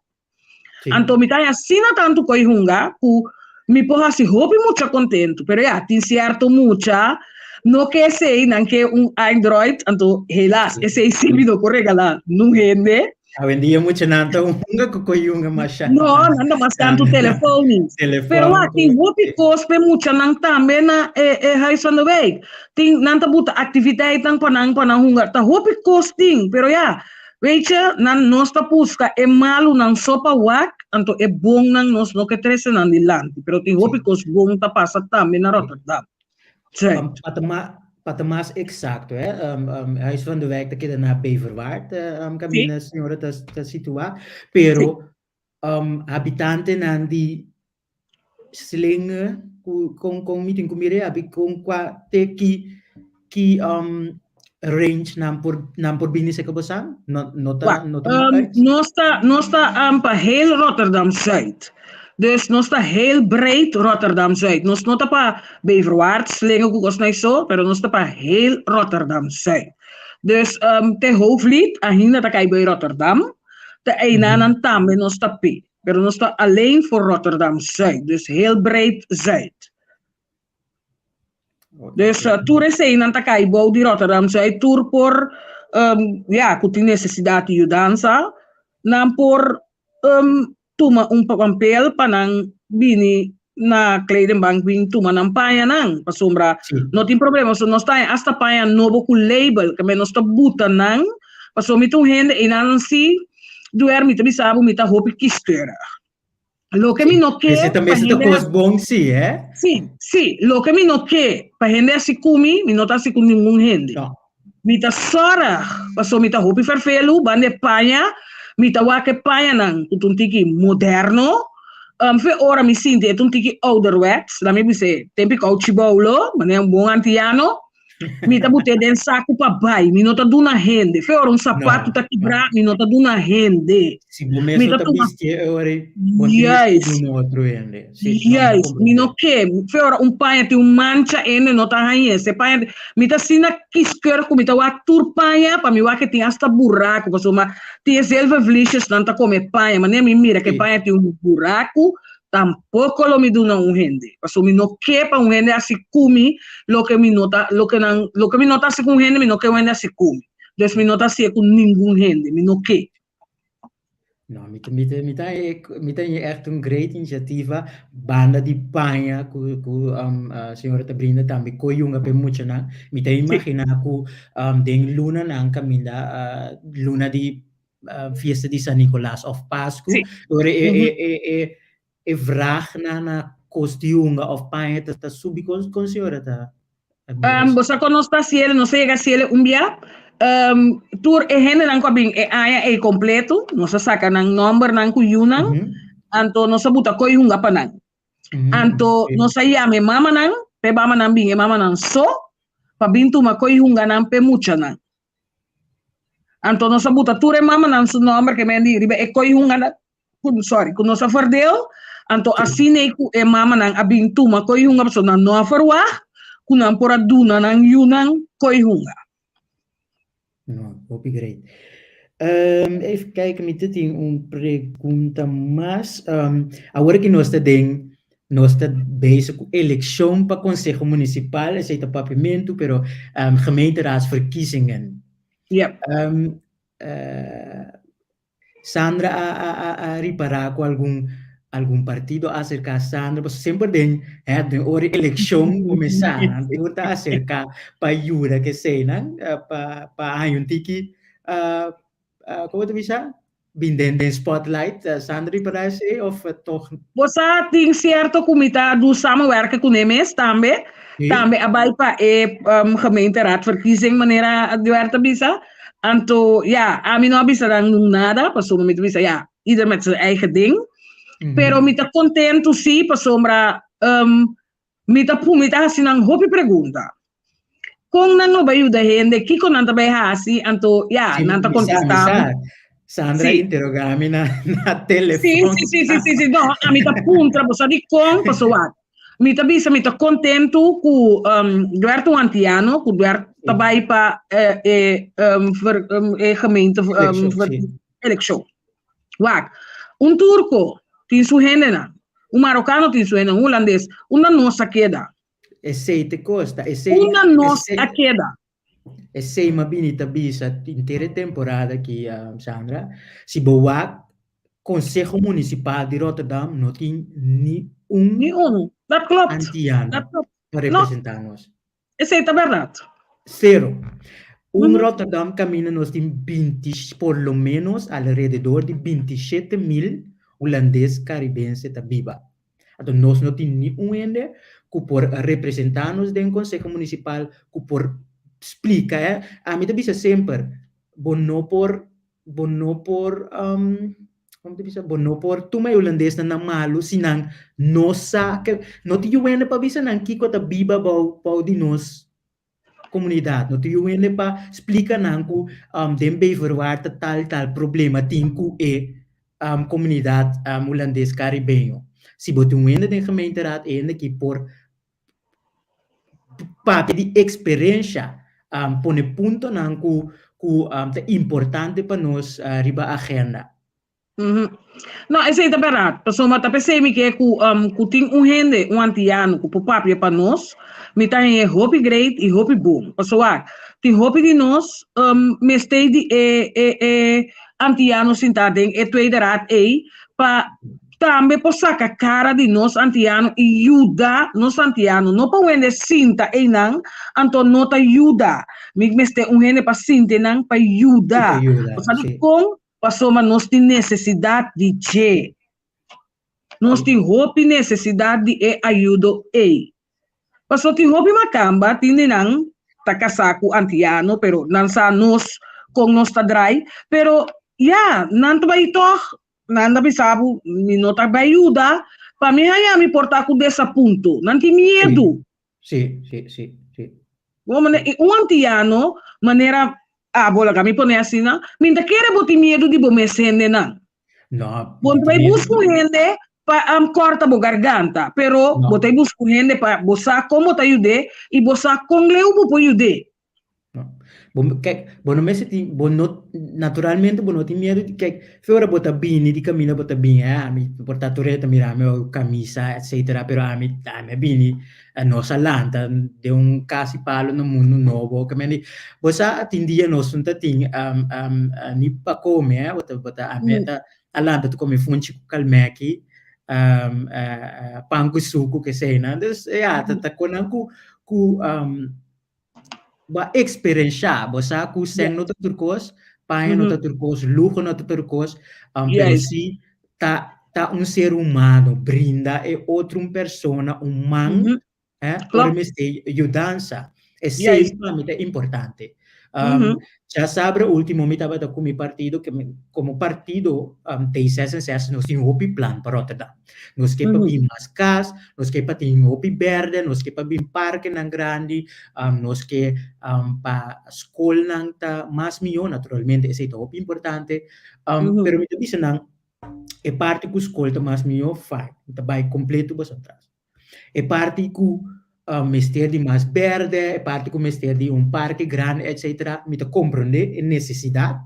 Anto mi ta haña asina tantu koi hunga ku mi por hasi hopi mucha kontentu, pero ya tin sierto mucha no ke esei, nan ke un Android, anto helaas esei sí mi no por regalá nun hende. Awendia muchanan ta hunga ku koyunga masha. No, nan ta mas tantu telefon. Pero wak, tin hopi kos p'e muchanan tambe na e e Huis van de Wijk. Tin, nan ta buta aktiviteitnan pa nan pa nan hunga. Ta hopi kos tin, pero ya, weet je, nan nos ta buska e malunan so pa wak, anto e bonnan nos no ke trese nan dilanti. Pero tin hopi kos bon ta pasa tambe na Rotterdam. Sí. Pa ta ma, pa ta mas eksakto, hè, Huis van de Wijk ta keda na Beverwaard, kaminda señora ta, ta situá, pero habitantenan di Slinge, ku kon kon mi tin ku mira abi kon kua te ki ki range nan por nan por bini seka bosan? No no ta no ta um, nos ta nos ta um, pa heel Rotterdam Zuid. Dus nos ta heel breed Rotterdam Zuid. Nos no ta pa Beverwaard, Slinge ku kos nai so, pero nos ta pa heel Rotterdam Zuid. Dus um, te Hoofdvliet ainda ta kai bij Rotterdam. Te einanan tambe nos ta pe. Pero nos ta alleen voor Rotterdam Zuid. Dus heel breed Zuid. Dus tur eseinan ta kai bou di Rotterdam Zuid. Tur por, um, ja, ku tin nesesidat di yudansa, nan por um, tuma un papel pa nan bini na Kledingbank bin tuma nan pañanan. Pasobra no tin problema, so nos ta hasta paña nobo ku label, ke men nos ta buta nan, pasobra mi ta un hende einan si duer mi ta bisa bo mi ta hopi kieskeurig. Loke mi no ke Ese tambe pa ta hende kos bon sí, eh? Sí, sí, loke mi no ke pa hende hasi ku mi, mi no ta hasi ku ningun hende. No. Mi ta sòrg, pasobra mi ta hopi ferfelu, banda e paña, mi ta wak e pañanan ku ta un tiki moderno, fe ora mi sinti e ta un tiki ouderwets, laat mi bis'é, tempi kouchi boulo, manera un bon antiano, Mi ta but'é den saku pa bai, mi no ta duna hende. Fe ora un sapatu ta kibrá, mi no ta duna hende. Si bo mes no ta bistié e ora ei, bo tin mes ku duna otro hende. Juist, mi no ke. Fe ora un paña tin un mancha, hende no ta hañ'é. Se paña, mi ta asina kiskeur ku mi ta wak tur paña pa mi wak ke tin asta buraku, pasobra tin e zilvervliesjesnan ta kome paña. Manera mi mira ke paña tin un buraku, Tampoco lo mi duna un hende, pasobra mi no ke pa un hende hasi ku mi loke mi no ta, loke nan, loke mi no ta hasi ku un hende, mi no ke un hende hasi ku mi. Dus mi no ta hasié ku ningun hende, mi no ke. No, mi ta, mi ta, mi ta, mi ta haña ègt un great inisiativa banda di paña ku ku señora ta brinda tambe koyunga pa e muchanan. Mi ta imaginá ku den lunanan kaminda luna di fiesta di San Nicolas of Pascu. Ora e, e, e, e, e vraag na, na kos di hunga of paña ta, ta subi kon, kon señora ta? Um, bo sa kon nos ta hasiel, nos a yega hasiel un bia. Um, tur e hendenan ku a bin e aña ei kompleto, nos a saka nan nòmbernan ku yunan, anto nos a buta koi hunga pa nan. Anto nos a yama e mamanan, p'e mamanan bin e mamanan so, pa bin tuma koi hunganan p'e muchanan. Anto nos a buta tur e mamanan su nomber ke men di riba e koi hunga ku sorry ku nos a verdeel. Anto asina ei ku e mamanan a bin tuma koi hunga pasobra nan no a verwagt ku nan por a duna nan yunan koi hunga. No, hopi great. Um, even kijken, mi ta tin un pregunta mas. Um, awor ki nos ta den Nos ta bezig ku elekshon pa konseho munisipal, esei ta papiamentu, pero gemeenteraadsverkiezingen. Yep. Sandra a a a a ripará ku algun algun partido a aserká Sandra, pasobra semper den hè den ora di elekshon kuminsá nan tur ta aserká pa yuda ku eseinan pa pa haña un tiki komo ta bisa? Bin den den spotlight, Sandra ripará esei of toch? Bo sa tin cierto cu mi ta do samenwerken cu ne mes tambe. Tambe a bai pa e gemeenteraadverkiezing manera Duer ta bisa. Anto ya, ami no a bisa nan nun nada pasobra mi ta bisa ya, ieder met zijn eigen ding. Pero mi ta contento si pasobra Mi ta pu mi ta hasi nan hopi pregunta. Kon nan lo bai yuda hende? Kiko nan ta bai hasi? Anto, ya, Sí, nan ta mi sa, mi kontestá sa. mi. Sandra Sí. interrogá mi na, na Sí, telefon. sí, sí, sí, sí, sí. No, ami ta puntra, bo sa dikon? Pasobra wak, mi ta bisa mi ta kontentu ku um, Duer ta un antiano, ku Duer ta Sí. bai pa eh, e, um, ver, um, e gemeente um, Elekshon, ver, sí. elekshon. Wak, un turko tin su hendenan, un marokano tin su hendenan, un hulandes. Unda nos a keda? Esei te kosta. Esei, Unda nos esei, a keda? Esei m'a bini ta bisa henter e temporada aki, Sandra. Si bo wak, Konseho Munisipal di Rotterdam no tin ni un Ni unu. Dat klopt. antiano Dat klopt. pa No. representá nos. Esei ta bèrdat. Sero. Un Rotterdam kaminda nos tin binti, por lo menos alrededor di 27 mil hulandes karibense ta biba. Anto nos no tin ni un hende ku por representá nos den konseho munisipal, ku por splika. Ami ta bisa semper, bo no por bo no por, como ta bisa, bo no por tuma e hulandesnan na malu si nan no sa ke, no tin yu hende pa bisa nan kiko ta biba bou bou di nos komunidat, no tin yu hende pa splika nan ku den Beverwaard ta tal tal problema tin ku e komunidat hulandes karibeño. Si bo tin un hende den gemeenteraad, e hende aki por papia di eksperensha, pone puntonan ku ku ta importante pa nos riba agenda. No, esei ta bèrdat. Pasobra ta p'esei mi ke ku ku tin un hende, un antiano ku por papia pa nos, mi ta hañ'é hopi great i hopi bon. Pasobra wak, tin hopi di nos mester di e e e antiano sintá den e tweede raad ei pa tambe por saka kara di nos antiano i yuda nos antiano. No pa un hende sinta einan, anto no ta yuda. Mi mester un hende pa sinta einan pa yuda. Pa yuda, Bo sabi sí. kon? Pasobra nos tin nesesidat di dje. Nos tin hopi nesesidat di e ayudo ei. Pasobra tin hopi makamba, tin di nan ta kasá ku antiano, pero nan sa nos kon nos ta drai. Pero ya, nan ta bai tòg, nan ta bisa bo, mi no ta bai yuda, pa mi haña mi por ta ku desapunto. Nan tin miedu. Sí, sí, sí, sí. Bo mane, i un antiano, manera abo laga mi pone asina, mi ta kere bo tin miedu di bo mes hendenan. No, Bo mi ta tin bai miedu. buska un hende pa um, kòrta bo garganta, pero No. bo ta buska un hende pa bo sa kon bo ta yud'é i bo sa kon leu bo por yud'é. No. Bo, kijk, bo no mester tin, bo no, naturalmente bo no tin miedu di, kijk, fe ora bo ta bini di kaminda bo ta bini, eh, ami por ta tur hende ta mira mi o kamisa etcetera, pero ami, ami a bini, nos a lanta den un kas di palo na mundu nobo, ke men di, bo sa tin dia nos no ta tin ni pa kome, eh, bo ta, bo ta, ami ta a lanta ta kome funchi ku kalmeki, pan ku suku, keseinan, dus ya, ta ta konan ku, ku Bo a eksperenshá, bo sa ku sèn no ta tur kos, paña no ta tur kos, luho no ta tur kos, pero si ta ta un ser humano brinda e otro un persona un man, eh, ora mester yudansa. Esei pa mi ta importante. Djasabra ultimo mi tabata ku mi partido, ke mi komo partido T66 nos tin hopi plan pa Rotterdam. Nos ke pa bin mas kas, nos ke pa tin hopi berde, nos ke pa bin parkenan grandi, nos ke pa skolnan ta mas mihó, naturalmente esei ta hopi importante. Pero mi ta bisa nan e parti ku skol ta mas mihó, fine, mi ta bai kompleto boso atras. E parti ku mester di mas berde, e parti ku mester di un parke grandi etcetera, mi ta komprondé e nesesidat,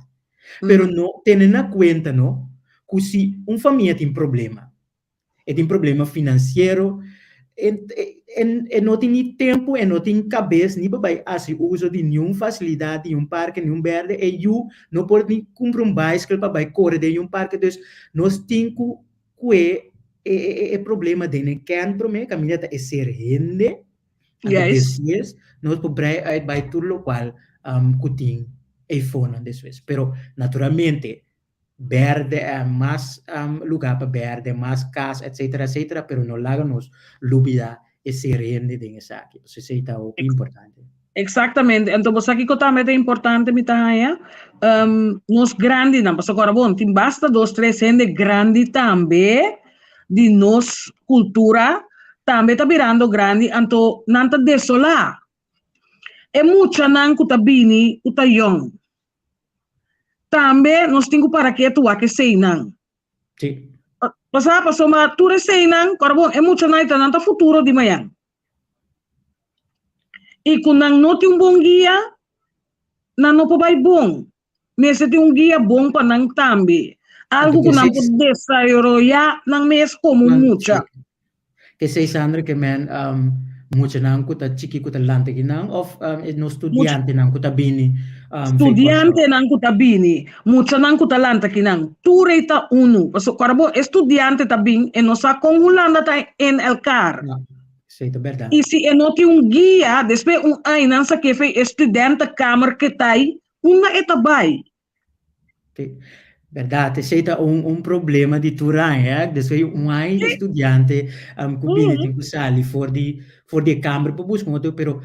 pero no tene na kuenta no ku si un famia tin problema, e tin problema finansiero, e no tin ni tempu, e no tin kabes ni pa bai hasi uso di niun fasilidat, di un parke, niun berde, e yu no por ni kumpra un baiskel pa bai kore den un parke, dus nos tin ku Kue e e problema den e kern prome kaminda ta e ser hende, anto despues nos por brei uit bai tur lokual ku tin eifonan despues. Pero naturalmente berde mas luga pa berde, mas kas etcetera etcetera, pero no laga nos lubida e ser hende den esaki. Pasobra esei ta hopi importante. Exactamente. Anto bo sa kiko tambe ta importante mi ta haña? Um, nos grandinan, pasobra ora bon, tin basta dos, tres hende grandi tambe di nos kultura, tambe ta birando grandi, anto nan ta desolá. E muchanan ku ta bini ku ta yòn. Tambe nos tin ku para ketu wak eseinan. Sí. Pasá, pasobra tur eseinan, ora bon, e muchanan ta nan ta futuro di mañan. I ku nan no tin un bon guia, nan no por bai bon. Mester tin un guia bon pa nan tambe. Algu ku nan por desaroyá nan mes komo mucha. Kesei Sandra ke men muchanan ku ta chiki ku ta lanta kinan òf e no studiantenan ku ta bini? Studiantenan ku ta bini, muchanan ku ta lanta kinan, tur ei ta unu. Pasobra bo e studiante ta bin e no sa kon Hulanda ta en elkar. Esei ta bèrdat. I si e no tin un guia, despues un aña nan sa ke fe e studentenkamer ke ta ei, unda e ta bai? Sí, bèrdat. Esei ta un un problema di tur aña, eh. Despues di un aña e studiante ku bini tin ku sali for di for di e kamer pa buska un otro, pero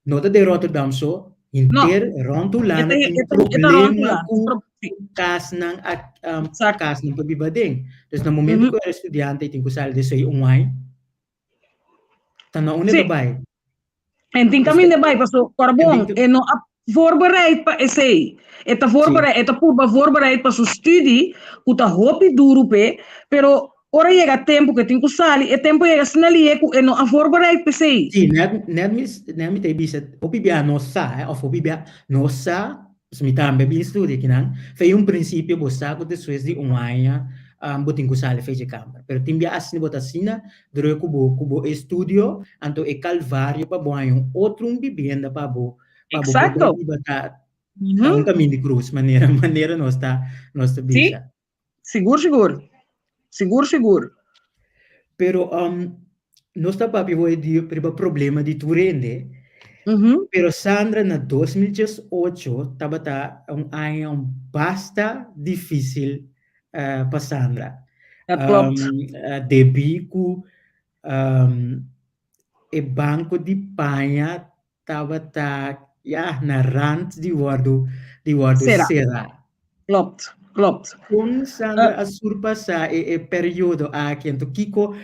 no ta den Rotterdam so, henter rònt Hulanda tin problema ku kasnan kasnan pa biba aden. Dus na momento ku e studiante tin ku sali despues di un aña, Ta na unda ta bai? En tin kaminda bai, paso Corbon e no a voorbereid pa esei. E ta voorbereid, e ta purba voorbereid pa su studie, ku ta hopi duru p'e, pero ora yega tempu ku e tin ku sali, e tempu yega asina lihe ku e no a voorbereid pa esei. Sí, net, net mi, net mi ta bisa, hopi bia no sa, eh, of hopi bia no sa, pasobra mi tambe a bin studia kinan, fe un prinsipio bo sa ku despues di un aña. bo tin ku sali fecha kamber. Pero tin bia asina bo ta asina druk ku bo ku bo estudio, anto e kalvario pa bo haña un otro un bibienda pa bo pa bo por biba ta ta un kamin di krus manera manera nos ta nos ta bisa. Sigur sigur. Sigur sigur. Pero nos ta papia hoy di riba problema di tur hende. Pero Sandra na 2018 tabata un aña basta difícil pa Sandra. Dat klopt. Debí ku e banko di paña tabata ya na rand di wòrdu di wòrdu Será. será. Klopt, klopt. Kon Sandra a surpasá e e periodo aki? Anto kiko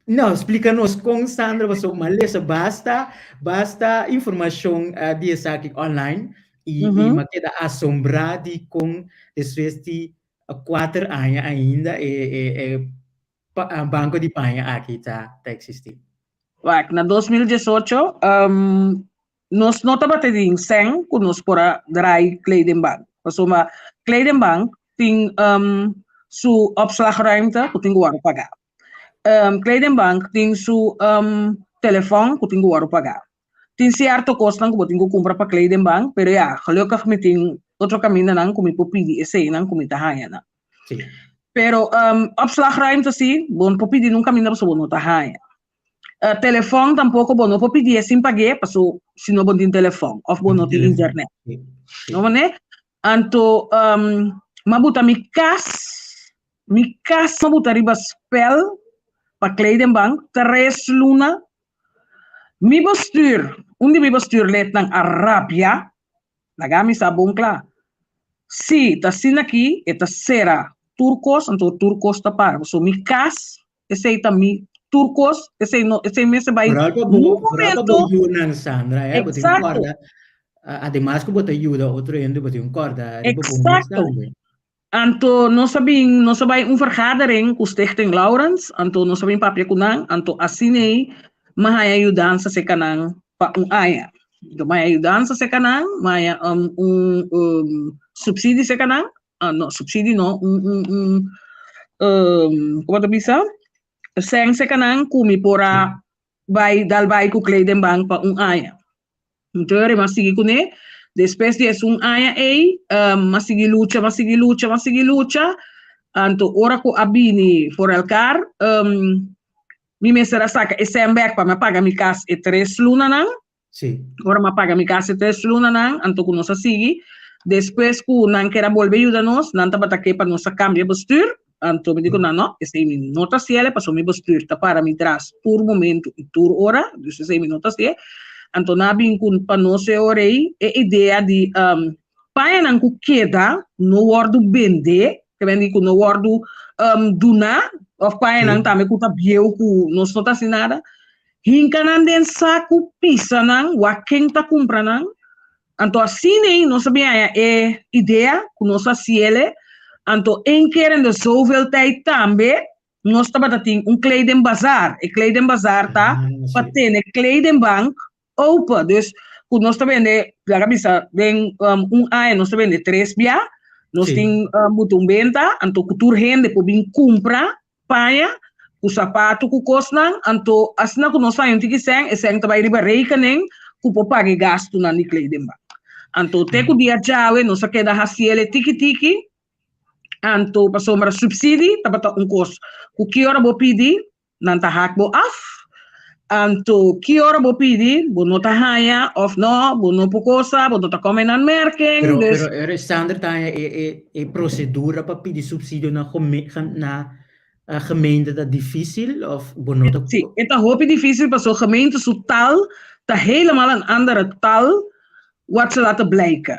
No, splika nos kon Sandra paso malesa basta basta informashon di esaki online i i m'a keda asombrá di kon despues di kuater aña ainda e e e banko di paña aki ta ta eksistí. Wak, na 2018 nos no tabata tin sèn ku nos por a drai kledingbank. Pasobra kledingbank tin su opslagruimte ku tin ku wòrdu pagá. Kledingbank tin su telefòn ku tin ku wòrdu pagá. Tin sierto kosnan ku bo tin ku kumpra pa kledingbank, pero ya, gelukkig mi tin otro kamindanan ku mi por pidi eseinan ku mi ta haña nan. Sí. Pero um, opslagruimte sí, bo no por pidi nunca caminda pasobra bo no ta haña. Uh, telefon tampoco bo no por pidi sin pagué, paso si no bo no tin telefon of bo no tin internet. Sí. Sí. No mané? Anto um, m'a buta mi cas, mi cas m'a buta riba spel pa Kleidenbank tres luna. Mi bestuur, un di mi bestuurlidnan a rabia Laga mi sa bon kla. Si ta asina aki, e ta sera tur kos, anto tur kos ta para. Pasobra mi kas, esei ta mi tur kos, esei no, esei mester bai Vooral pa bo, niun vooral pa bo momento. yunan, Sandra, eh, bo tin ku Eksakto. kòrda, ademas ku bo ta yuda otro hende, bo tin ku kòrda riba bo mes Eksakto. tambe. Anto nos a bin, nos a bai un vergadering ku Stichting Laurens, anto nos a bin papia ku nan, anto asin'ei mi a haña yudansa serka nan pa un aña. Anto mi a haña yudansa serka nan, mi a haña un un subsidie serka nan, no subsidie no, un un un komo ta bisa, sèn serka nan ku mi por a bai dal bai ku Kledingbank pa un aña. Entonces m'a sigui kuné. Despues di esun aña ei, m'a sigui lucha, m'a sigui lucha, m'a sigui lucha. Anto ora ku a bini for elkar, mi mester a saka e sèn bèk pa mi a paga mi kas e tres lunanan. Sí. Ora m'a paga mi kas e tres lunanan, anto ku nos a sigui. Despues ku nan ker a bolbe yuda nos, nan tabata ke pa nos a kambia bestuur. Anto mi di ku nan, no, esei mi no ta hasiel, pasobra mi bestuur ta para mi tras tur momento i tur ora, dus esei mi no ta hasiel. Anto nan a bin ku pa nos e ora ei e idea di pañanan ku keda no wòrdu bendé, ke men di ku no wòrdu duná, òf pañanan tambe ku ta bieu ku nos no ta hasi nada, hinka nan den saku, pisa nan, wak ken ta kumpra nan. Anto asina ei nos a bin haña e idea ku nos a hasiel, anto een keer in de zoveel tijd tambe nos tabata tin un kledingbazaar. E kledingbazaar ta pa tene kledingbank open. Dus ku nos ta bende, laga bisa den un aña nos ta bende tres bia, nos tin buta un benta, anto ku tur hende por bin kumpra paña, ku sapatu ku kosnan, anto asina ku nos haña un tiki sèn, e sèn ta bai riba rekening ku por paga e gastunan di kledingbank. Anto te ku dia djawe nos a keda hasiel e tiki tiki, anto pasobra supsidi tabata un kos ku ki ora bo pidi nan ta hak bo af, anto ki ora bo pidi bo no ta haña òf no, bo no por kosa, bo no ta kome nan merken, Pero, dus. pero ora Sander ta haña e, e, e procedura pa pidi subsidio na gome, na gemeente ta difícil of bo no ta. Sí, e ta hopi difícil pasobra gemeente su taal ta helemaal een andere taal wat ze laten blijken.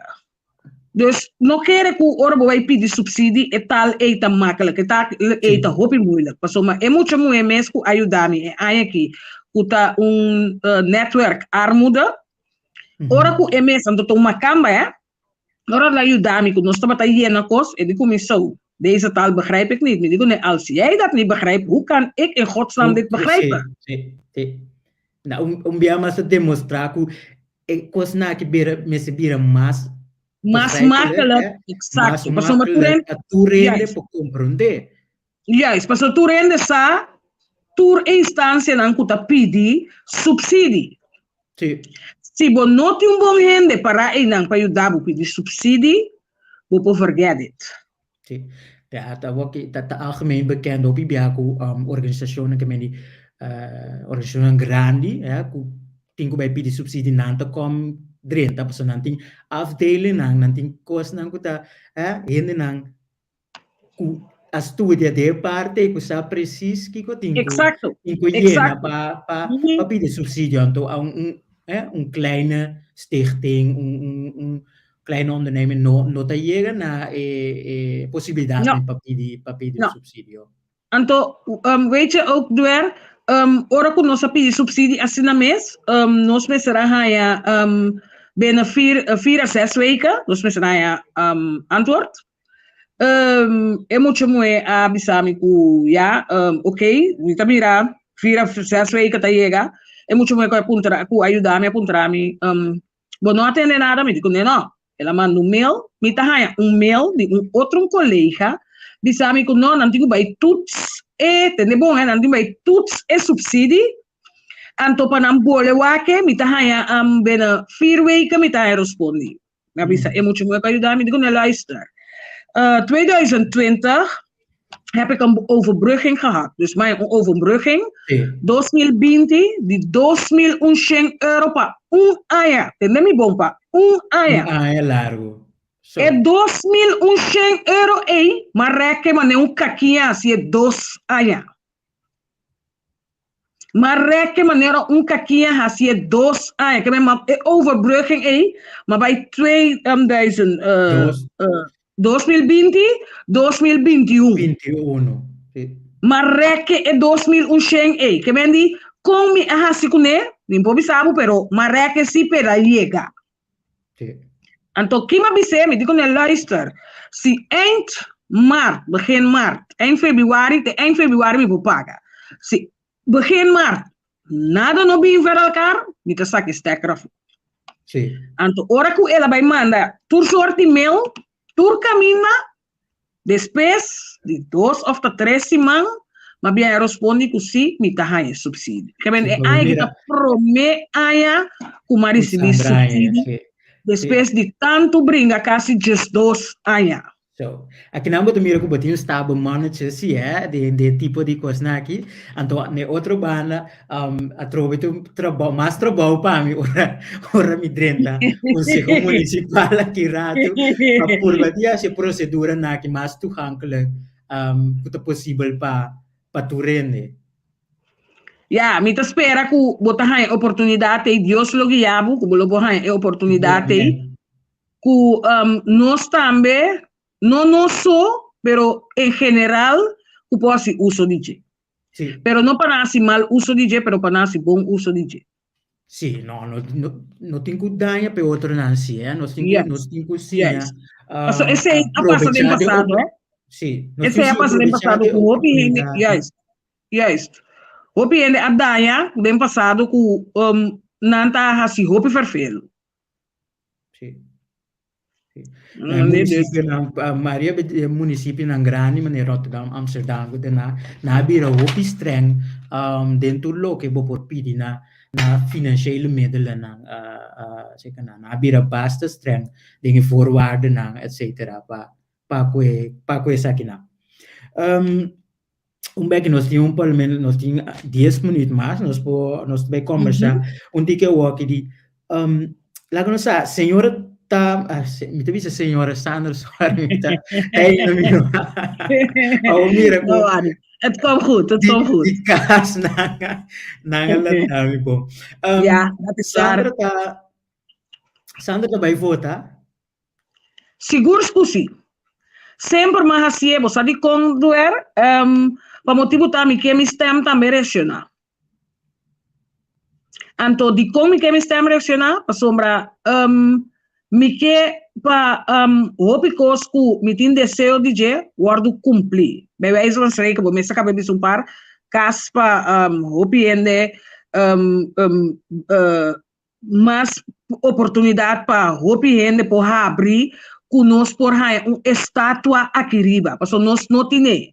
Dus no kere ku ora bo bai pidi supsidi e tal ei ta makkelijk, e tal ei ta hopi moeilijk. Pasobra e mucha muhé mes ku a yuda mi e aña aki, ku ta un netwerk armoede, ora ku e mes, anto ta un makamba hè, ora el a yuda mi ku nos tabata yena kos, e di ku mi, Zo, deze taal begrijp ik niet. Mi di ku ne, als jij dat niet begrijpt, hoe kan ik in godsnaam dit begrijpen? Sí, sí. Na un, un bia mas ta demostrá ku e kosnan aki bira, mester bira mas. Mas begrijpelijk, makkelijk, hè? Exacto. Mas Pasobra tur makkelijk hende, pa tur hende juist. por komprondé. Juist, pasobra tur hende sa tur e instansianan ku ta pidi supsidi. Sí. Si bo no tin un bon hende pará einan pa yuda bo pidi supsidi, bo por forget it. Sí. Ja, ta wak ta, ta algemeen bekend hopi bia ku organisashonnan ke men di organisashonnan grandi, hè, ku tin ku bai pidi supsidi nan ta kom drenta pasobra nan tin afdelingnan, nan tin kosnan ku ta, hè, hendenan ku a studia den e parte i ku sa precies kiko tin ku tin ku yena pa pa pa pidi subsidio. Anto a un un eh un kleine stichting, un un un kleine onderneming no no ta yega na e e posibilidadnan pa pidi pa pidi un subsidio. Anto weet je ook Duer, ora ku nos a pidi subsidie asina mes, nos mester a haña binnen vier vier a zes weken, nos mester a haña antwoord. E mucha muhé a bisa mi ku ya, ok, mi ta mira vier a zes weken ta yega. E mucha muhé ku a puntra, ku a yuda mi a puntra mi, bo no a tende nada? Mi di ku no. El a manda un mail, mi ta haña un mail di un otro un kolega bisa mi ku no, nan tin ku bai toets e, tende bon, nan tin ku bai toets e supsidi, anto pa nan bole wak mi ta haña binnen vier weken mi ta haña respondi. Mi a bisa e mucha muhé ku a yuda mi, di ku no luister, 2020 heb ik een overbrugging gehad. Dus mi a haña un overbrugging, 2020 di 2100 euro pa un aña. Tende mi bon, pa un aña. Un aña largu. So. E 2100 euro ei, m'a rèk manera un kakiña hasi e dos aña. M'a rèk manera un kakiña hasi e dos aña. Ke men e overbrugging ei, m'a bai 2000, 2020, 2021. 21, si. M'a rèk e 2100 ei. Ke men di, kon mi a hasi kuné? Mi no por bisa bo, pero m'a rèk si pero a yega. Sí. Anto ki m'a bis'é? Mi di kuné, luister, si eind maart, begin maart, eind februari te eind februari mi por paga. Si begin maart nada no bin ver elkaar, mi ta saka e stekker afó. Sí. Anto ora ku el a bai manda tur soort di mail, tur kaminda, Despues di dos of ta tres siman, m'a bia e rospondi ku si, mi ta haña supsidio. Ke men e aña ki ta promé aña ku m'a risibí supsidio despues di tantu bringa kasi 12 aña. So, akinan bo ta mira ku bo tin un stable manager si eh, den den tipo di kosnan aki. Anto na e otro banda, atrobe ta un trabou, mas trabou pa mi ora ora mi drenta konseho munisipal aki ratu pa purba di hasi e proseduranan aki mas toegankelijk ku ta posibel pa pa tur hende. Ya, mi ta spera ku bo ta haña e oportunidat ei, Dios lo guia bo ku bo lo por haña e oportunidat ei. Ku nos tambe, no nos so, pero en general, ku por hasi uso di dje. Sí. Pero no pa nan hasi mal uso di dje, pero pa nan hasi bon uso di dje. Sí, no, no, no, no tin ku daña pa e otronan sí, eh. Nos tin ku, nos tin ku siña, Paso esei a pasa den aprovechá de pasado, eh. Sí, nos tin Esei a ku pasa den aprovechá pasado de ku hopi hende, oportunidatnan. juist, juist. Hopi hende a daña den pasado ku nan ta hasi hopi ferfelu. Sí. Sí. Eh, municipionan, ah, mayoria di e municipionan grandi manera Rotterdam, Amsterdam, ku na na a bira hopi streng um, den tur loke bo por pidi na na financiële middelennan, ah, ah, zeker na na a bira basta streng den e voorwaardennan, et cetera, pa pa ku e pa ku esakinan. Um, un bek nos tin un por lo menos nos tin 10 minuut mas, nos por nos bai conversa un tiki awor di um, laga nos sa, señora ta, ah, mi ta bisa señora Sandra, sorry, mi ta, hey, no, mi no. Awor mira No worry. Het komt goed, het komt goed. Di kas nan, nan a lanta mi bon. Ja, dat is waar. Sandra ta, Sandra ta bai vota? Sigur ku si. Semper m'a hasié, bo sa dikon, Duer? Pa motibu ta mi ke mi stèm tambe reakshoná. Anto dikon mi ke mi stèm reakshoná? Pasobra mi ke pa hopi kos ku mi tin deseo di dje wòrdu kumplí. Bij wijze van spreken, bo mester kaba bisa un par kas pa hopi hende. mas oportunidat pa hopi hende por habri ku nos por haña un estatua aki riba, pasobra nos no tine.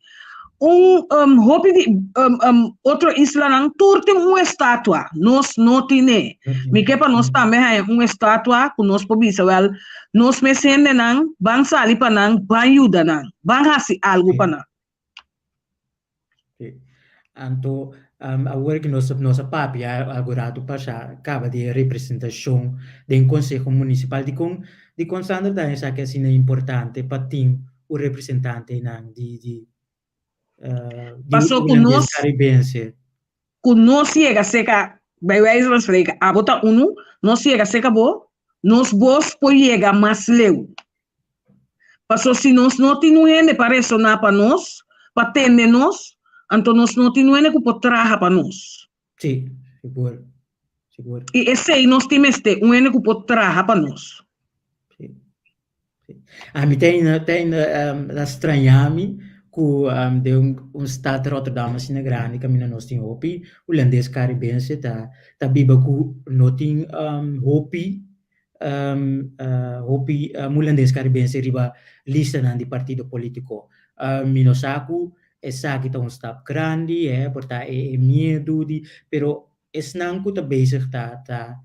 Un um, hopi di um, um, otro islanan tur tin un estatua, nos no tine. Mi ke pa nos tambe haña un estatua ku nos por bisa, wel, nos mes hendenan ban sali pa nan, ban yuda nan, ban hasi algu pa nan. Sí. Anto, um, awor ku nos, nos a papia algu ratu pasá kaba di representashon den Konseho Munisipal, dikon, dikon Sandra ta esaki asina importante pa tin un representantenan di, di, uh, di Pasó ku hulandes nos, karibense? ku nos yega serka, bij wijze van spreken, abo ta unu, nos yega serka bo, nos bos por yega mas leu. Paso si nos no tin un hende pa resoná pa nos, pa tende nos, anto nos no tin un hende ku por traha pa nos. Sí, sigur, sigur. I esei nos tin mester, un hende ku por traha pa nos. Sí, sí. Ami ta ainda, ta ainda um, ta strañá mi ku um, den un, un stad Rotterdam asina grandi kaminda nos tin hopi hulandes karibense ta, ta biba ku no tin um, hopi hopi hulandes karibense riba listanan di partido polítiko. Mi no sa ku esaki ta un stap grandi, eh, por ta e miedu di, pero esnan ku ta bezig ta ta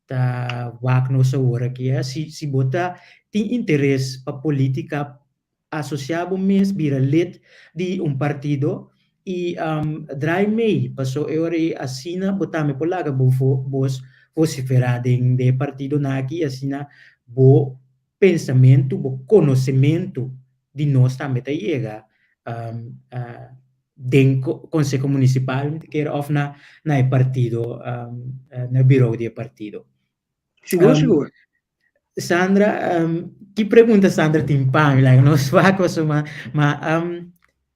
ta wak nos awor aki, eh, si si bo ta tin interes pa polítika Asosiá bo mes bira lid di un partido i draai mee, paso e ora ei asina bo tambe por laga bo bos vosiferá den e partidonan aki i asina bo pensamentu, bo konosementu di nos tambe ta yega den konseho munisipal mi ta kere òf na e partido, na e birou di e partido. Sigur, sigur. Sandra, um, ki pregunta Sandra tin pa mi? Like, nos wak paso ma, ma um,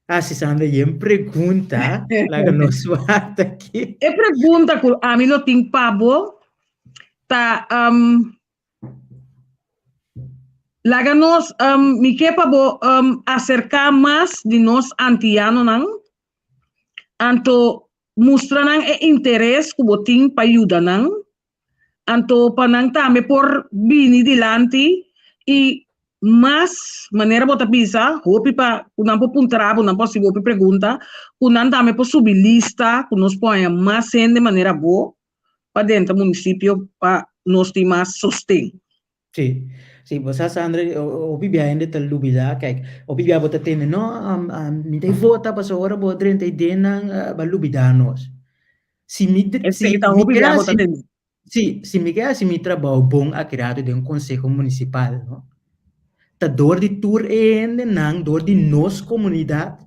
ah, si Sandra yen pregunta, like, nos wak aki. E pregunta ku ami lo tin pa bo ta um, laga nos um, mi ke pa bo um, aserká mas di nos antianonan, anto mustra nan e interes ku bo tin pa yuda nan, Anto pa nan tambe por bini dilanti i mas manera bo ta bisa, hopi pa ku nan por puntra bo, nan por hasi hopi pregunta, ku nan tambe por subi lista, ku nos por haña mas hende manera bo pa drenta munisipio pa nos tin mas sosten. Sí, sí, bo sa Sandra, hopi bia hende ta lubida, kijk, hopi bia bo ta tende, no, mi ta vota pasobra ora bo drenta e dennan, bo a lubida nos. Si mi, Esei si ta mi hopi ke bia bo ta hasi, tende. sí, si mi ke hasi mi trabou bon akirado den konseho munisipal, no, ta dor di tur e hendenan, dor di nos komunidat,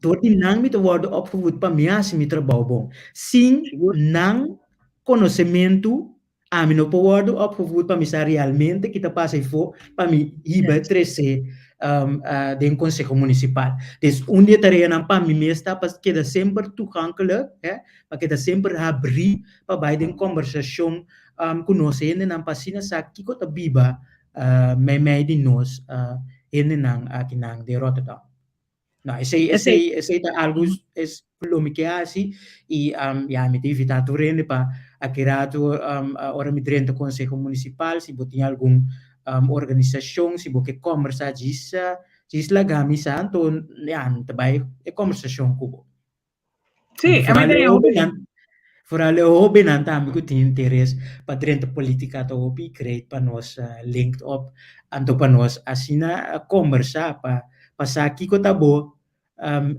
dor di nan mi ta wòrdu opgevoed pa mi hasi mi trabou bon. Sin Sigur. nan konosementu Ami no por wòrdu opgevoed pa mi sa realmente ki ta pasa efo pa mi hiba trese den konseho munisipal. Dus un di e tareanan pa mi mes ta pa keda semper toegankelijk, hè, pa keda semper habrí pa bai den kòmbersashon ku nos hendenan pa asina sa kiko ta biba meimei di nos hendenan akinan den Rotterdam. No, esei, esei, esei ta algo es lo mi ke hasi i um, ya mi ta invitá tur hende pa aki rato um, ora mi drenta konseho munisipal, si bo tin algun um, organisashon, si bo ke kòmbersá djis, djis laga mi sa, anto ya mi ta bai e kòmbersashon ku bo. Sí, a mi Vooral ta e hopi. hóbennan, vooral e hóbennan tambe ku tin interes pa drenta polítika ta hopi great pa nos linked up, anto pa nos asina kombersá pa pa sa kiko ta bo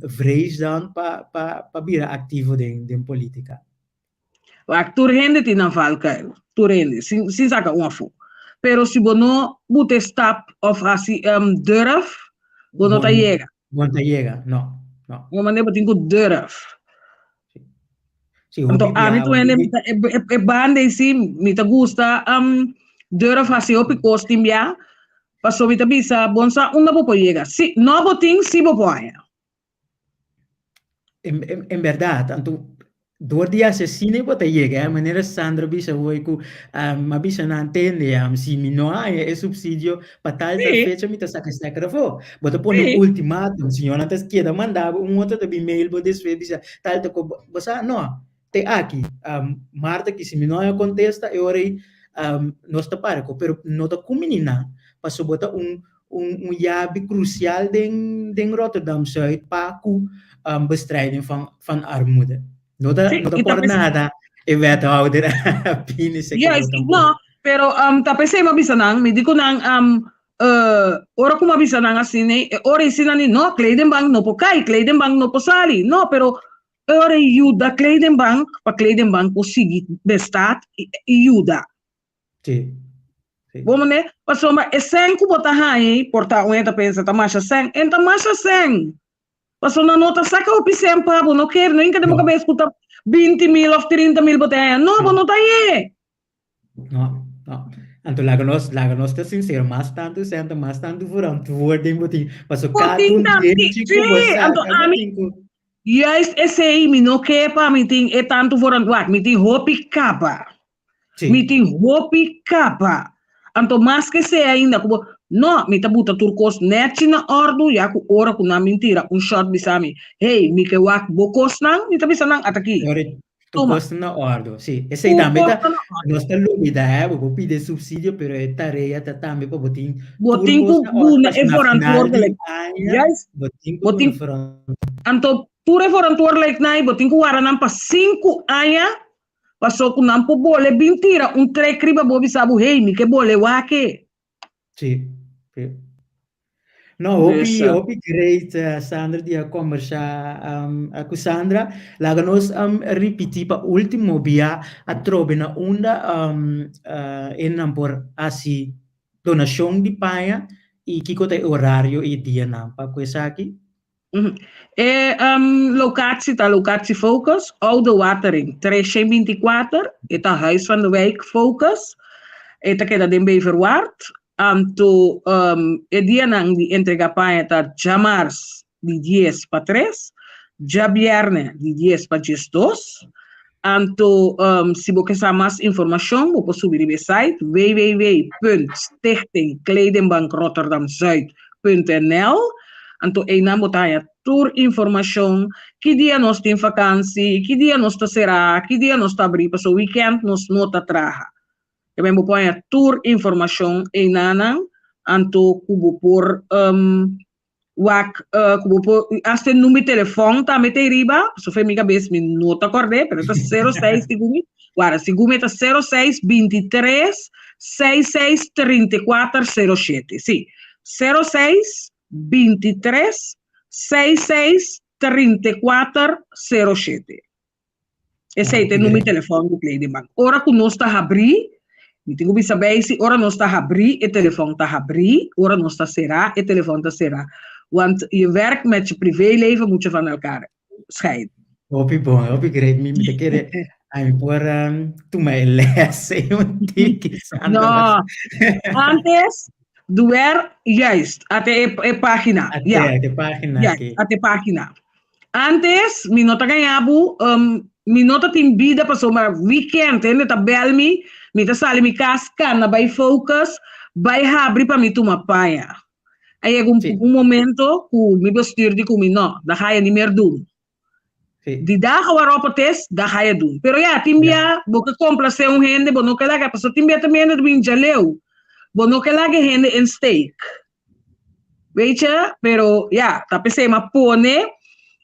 vrees dan pa pa pa bira aktivo den den polítika. Wak, tur hende tin nan valkuil, tur hende, sin sin saka un afó. Pero si bo no buta e stap òf hasi durf, bo no ta yega. Bo no ta yega, no, no. Un manera bo tin ku durf. Sí, hopi Anto ami bia, tur hende hopi mi ta e e e banda ei sí mi ta gusta durf hasi hopi kos tin bia, pasobra mi ta bisa bo no sa unda bo por yega. Si no bo tin, sí bo por haña. En, en, en berdad, anto door di asesino bo ta yega, eh, manera Sandra bisa hoy ku um, ma bisa nan tende, um, si mi no haña e subsidio pa tal tal Sí. fecha mi ta saka stekker afó. Bo ta pone un Sí. ultimatum, señornan ta keda manda bo, un otro ta bin mail bo despues bisa tal ta ko, bo sa no. te aki. Maart aki si mi no haña kontesta e ora ei nos ta para ku, pero no ta kumini nan pasobra bo ta un un yabi krusial den den Rotterdam Zuid pa ku bestrijding van van armoede. No ta no ta por nada e wethouder a bini seki Juist, no, pero ta p'esei mi a bisa nan, mi di ku nan ora ku mi a bisa nan asina e ora ei si nan di no, Kledingbank no por kai, Kledingbank no por sali, no, pero e ora ei yuda Kledingbank pa Kledingbank por sigui bestaat i yuda. Sí. Sí. Bo mane, pasobra e sèn ku bo ta haña ei, por ta un hende ta pensa ta masha sèn, e no ta masha sèn. Pasobra nan no ta saka hopi sèn pa bo, no kere, no hinka den bo kabes ku ta 20.000 òf 30.000 bo ta haña. No, bo no ta hañ'é. No, no. Anto laga nos, laga nos ta sincero, mas tantu sèn ta mas tantu verantwoording bo tin. Pasobra Bo kada tin un tambe, denchi ku bo sí, anto saka bo ami, tin ku. juist esei mi no ke pa mi tin e tantu verantwoord, mi tin hopi kaba. Sí. Mi tin hopi kaba. Anto maske sea ainda ku bo, no, mi ta buta tur kos nèchi na òrdu, ya ku ora ku nan bin tira un shòt bisa mi, hey, mi ke wak bo kosnan, mi ta bisa nan, ata aki. Ora tur Tuma. kos ta na òrdu. Sí, esei Tur tambe kos ta, ta na òrdu. nos ta lubida, hè, bo por pidi e supsidio, pero e tarea ta tambe pa bo tin Bo tur tin kos ku na òrdu, duna pasobra e na final di verantwoordelijk. aña Juist. bo tin ku Bo duna tin, verantwoordelijk. anto tur e verantwoordelijkheid bo tin ku warda nan pa sinku aña Paso ku nan por bole bin tira un trek riba bo bisa bo, hey, mi ke bole wak e. Sí, sí. No, hopi, Dus, hopi great, Sandra, di a kombersá ku Sandra. Laga nos ripití pa último bia atrobe na unda e nan por hasi donashon di paña i kiko ta e orario i dianan pa ku esaki. E locatie ta Locatie Focus, Oude Watering 324, e ta Huis van de Wijk Focus, e ta keda den Beverwaard. Anto e dianan di entrega paña ta djamars di dies pa tres, djabièrnè di dies pa diesdos. Anto si bo ke sa mas informashon bo por subi riba e site www.stichtingkledingbankrotterdamzuid.nl Anto einan bo ta haña tur informashon, ki dia nos tin fakansi, ki dia nos ta será, ki dia nos ta abrí, pasobra wikènt nos no ta traha. Tambe bo por haña tur informashon einanan, anto ku bo por wak ku bo por hasta e number di telefòn tambe ta ei riba, pasobra mi kabes mi no ta kòrd'é, pero ta sero seis segun mi, wara segun mi ta sero seis bintitres seis seis 34 07, sí, sero seis 23 66 34 07. Esei ta e number di telefòn di Kledingbank. Ora ku nos ta habrí, mi tin ku bisa bei si ora nos ta habrí e telefòn ta habrí, ora nos ta será e telefòn ta será. Want je werk met je privéleven moet je van elkaar scheiden. Hopi bon, hopi great. Mi ta kere ami por tuma e les ei un tiki, Sandra. No, antes doer juist, ate e página. Ate, Ja. ate página Ja, aki. ate página. Antes mi no ta gaña bo, mi no ta tin bida pasobra weekend hende ta bel mi, mi ta sali mi kas kana bai Focus, bai habri pa mi tuma paña. A yega un, un momento ku mi bestuur di ku mi no, dat ga je niet meer doen. Di dagen waarop het is, dat ga je doen. Pero ja, tin bia bo ke komplase un hende, bo no ke laga, pasobra tin bia tambe hende ta bin djaleu. Bo no ke laga e hende in steek. Weet je? Pero ja, ta p'esei m'a pone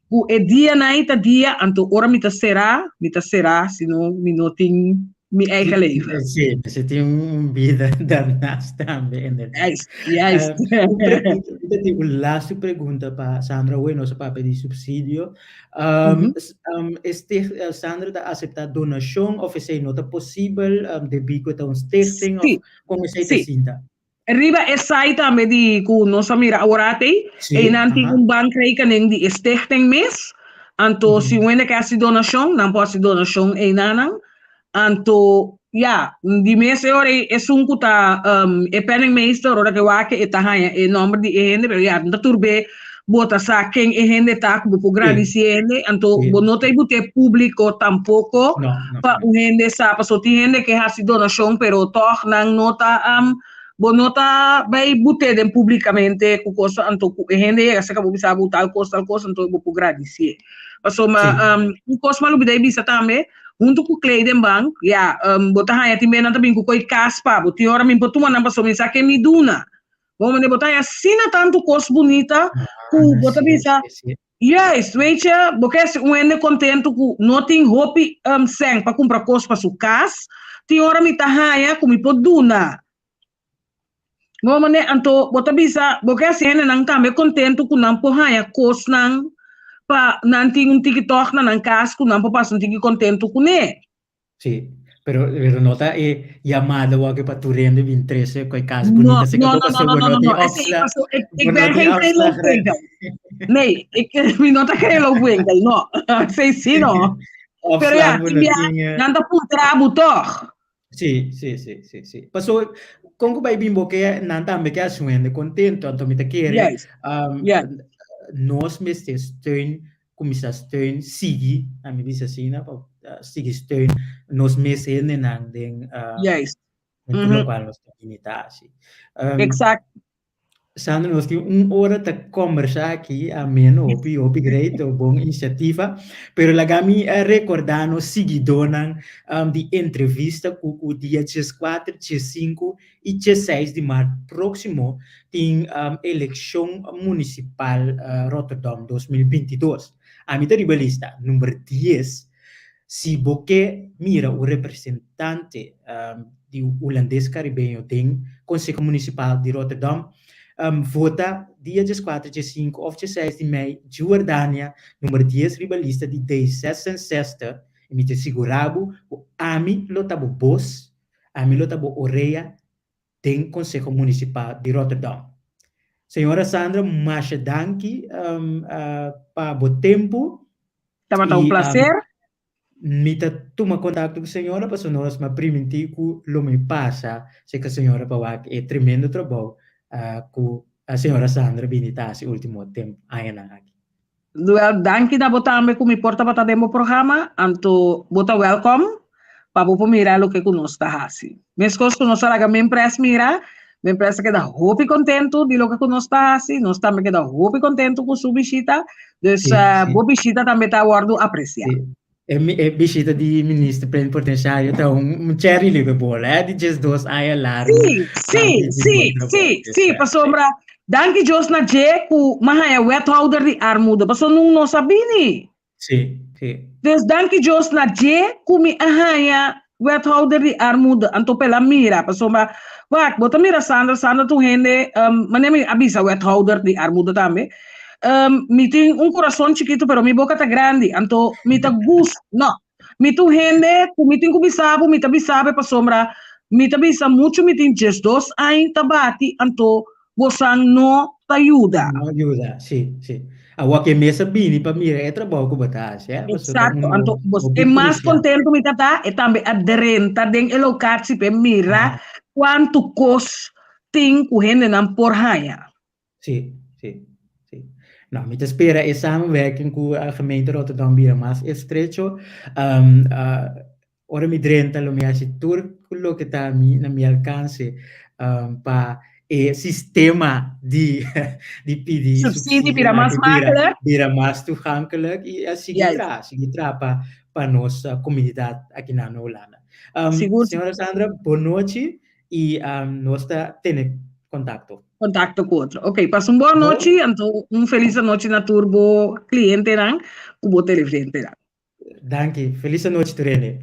ku e dianan ei ta dia, anto ora mi ta será, mi ta será, sino mi no tin mi eigen leven. Sí, mester tin un bida daarnaast tambe, inderdaad. Juist, juist. Un pregunta, mi ta tin un laatste pregunta pa Sandra, hoy nos a papia di subsidio. E sticht, Sandra ta acepta donacion of esei no ta posibel, debí ku e ta un stichting of Sí, kon esei ta sí. sinta? Riba e site tambe di ku nos a mira aworat ei, Sí, einan tin aha. un bankrekening di e stichting mes. Anto si un hende ke hasi donashon, nan por hasi donashon einanan. Anto ya, di mes e ora ei esun ku ta e penningmeester ora ke wak e ta haña e nòmber di e hende, pero ya no ta tur be bo ta sa ken e hende ta ku bo por gradisí e hende, anto bo no ta but'é públiko tampoko No, no, pa no. un hende sa, pasobra tin hende ke hasi donashon pero tòg nan no ta. bo no ta bai but'é den públikamente ku kos anto ku e hende yega serka bo bisa bo tal kos tal kos anto bo por gradisié. Pasobra un kos mi a lubidá di bisa tambe, huntu ku Kledingbank, ya, bo ta haña tin bes nan ta bin ku koi kas pa bo, tin ora mi por tuma nan pasobra mi sa ke mi duna. Bo manera bo ta haña asina tantu kos bunita ku bo ta bisa, Juist, weet je, bo ke hasi un hende kontentu ku no tin hopi sèn pa kumpra kos pa su kas, tin ora mi ta haña ku mi por duna. Bo manera, anto bo ta bisa, bo ke hasi hendenan tambe kontentu ku nan por haña kosnan pa nan tin un tiki tòg na nan kas ku nan por pasa un tiki kontentu kuné. Sí, pero, pero no ta e llamada wak pa tur hende bin trece cu e cas No, bonita se no, bo no, paso no, bo no, no no, tin no. Esei opslag, paso, ik, ik bo no ben tin geen opslagrecht. kringloopwinkel. Nee, ik, mi no ta kringloopwinkel, no. Esei sí no. Pero ja, Opslag bo tin no bia, tin. nan ta puntra bo toch. Sí, sí, sí, sí, sí. Paso, con cu bai bin bo ke nan tambe ke haci un hende contento, anto mi ta kere, Juist, juist. nos mester steun kuminsá steun sigui, ami bisa asina, pa sigui steun nos mes hendenan den Juist. den tur lokual nos ta bini ta hasi. Exacto. Sandra, nos tin un ora ta kombersá aki, ameno, hopi, hopi great, bon inisiativa, pero laga mi rekordá nos siguidónan di entrevista ku ku dia dieskuater, diesinku i diesseis di mart próksimo tin elekshon munisipal Rotterdam 2022. Ami ta riba lista number dies. Si bo ke mira un representante di Hulandes Karibeño den Konseho Munisipal di Rotterdam, vota dia dieskuater, diesinku òf diesseis di mei Jordania number dies riba lista di D66 i mi ta sigurá bo ku ami lo ta bo bos, ami lo ta bo orea den Konseho Munisipal di Rotterdam. Señora Sandra, masha danki pa bo tempu. Tabata un I placer. mi ta tuma kontakto ku señora pasobra nos a primintí ku lo mi pasa serka señora pa wak e tremendo trabou ku señora Sandra bini ta hasi último tempu añanan aki. Wel, danki na bo tambe ku mi por tabata den bo programa, anto bo ta wèlkòm pa bo por mira loke ku nos ta hasi. Meskos ku nos a laga Mempress mira, Mempress a keda hopi kontentu di loke ku nos ta hasi, nos tambe keda hopi kontentu ku su bishita, dus Sí, sí. bo bishita tambe ta wòrdu apresiá. Sí. E, e bishita di minister plenipotenciario ta un, un cherry libe bola, eh, di 12 aña largo. Sí, sí, sí, sí, sí, pasobra danki Dios na dje ku m'a haña wethouder di armoede, pasobra nun no sa bini. Sí, sí. Dus danki Dios na dje ku mi a haña wethouder di armoede, anto p'el a mira, pasobra wak, bo ta mira Sandra, Sandra ta un hende, manera mi a bisa wethouder di armoede tambe, Mi tin un kurason chikitu pero mi boka ta grandi, anto mi ta gus, no, mi ta un hende ku mi tin ku bisa bo, mi ta bisa bo pasobra mi ta bisa muchu mi tin 12 aña ta bati, anto bosan no ta yuda. No yuda, si, si. Awor ke mes a bini pa mira e trabou ku bo ta hasi, eh, pasobra Eksakto, un anto bos hopi e mas krusial. kontentu mi ta ta, e tambe a drenta den e lokatie pa e mira kuantu kos tin ku hendenan por haña. Sí, sí, sí. No, mi ta spera e samenwerking ku gemeente Rotterdam bira mas estrecho. Um, uh, ora mi drenta lo mi hasi tur loke ta mi, na mi alkanse um, pa e sistema di, di pidi Subsidie bira subsidionan mas aki bira, makkelijk. bira mas toegankelijk i a sigui Juist. traha, sigui traha pa, pa nos uh, komunidat aki na Hulanda. Um, Sigur. señora Sandra, bon nochi i um, nos ta tene kontakto. Kontakto ku otro. Ok, pasa un bon Bo? nochi, anto un felis anochi na tur bo klientenan ku bo televidentenan. Danki. Felis anochi tur hende.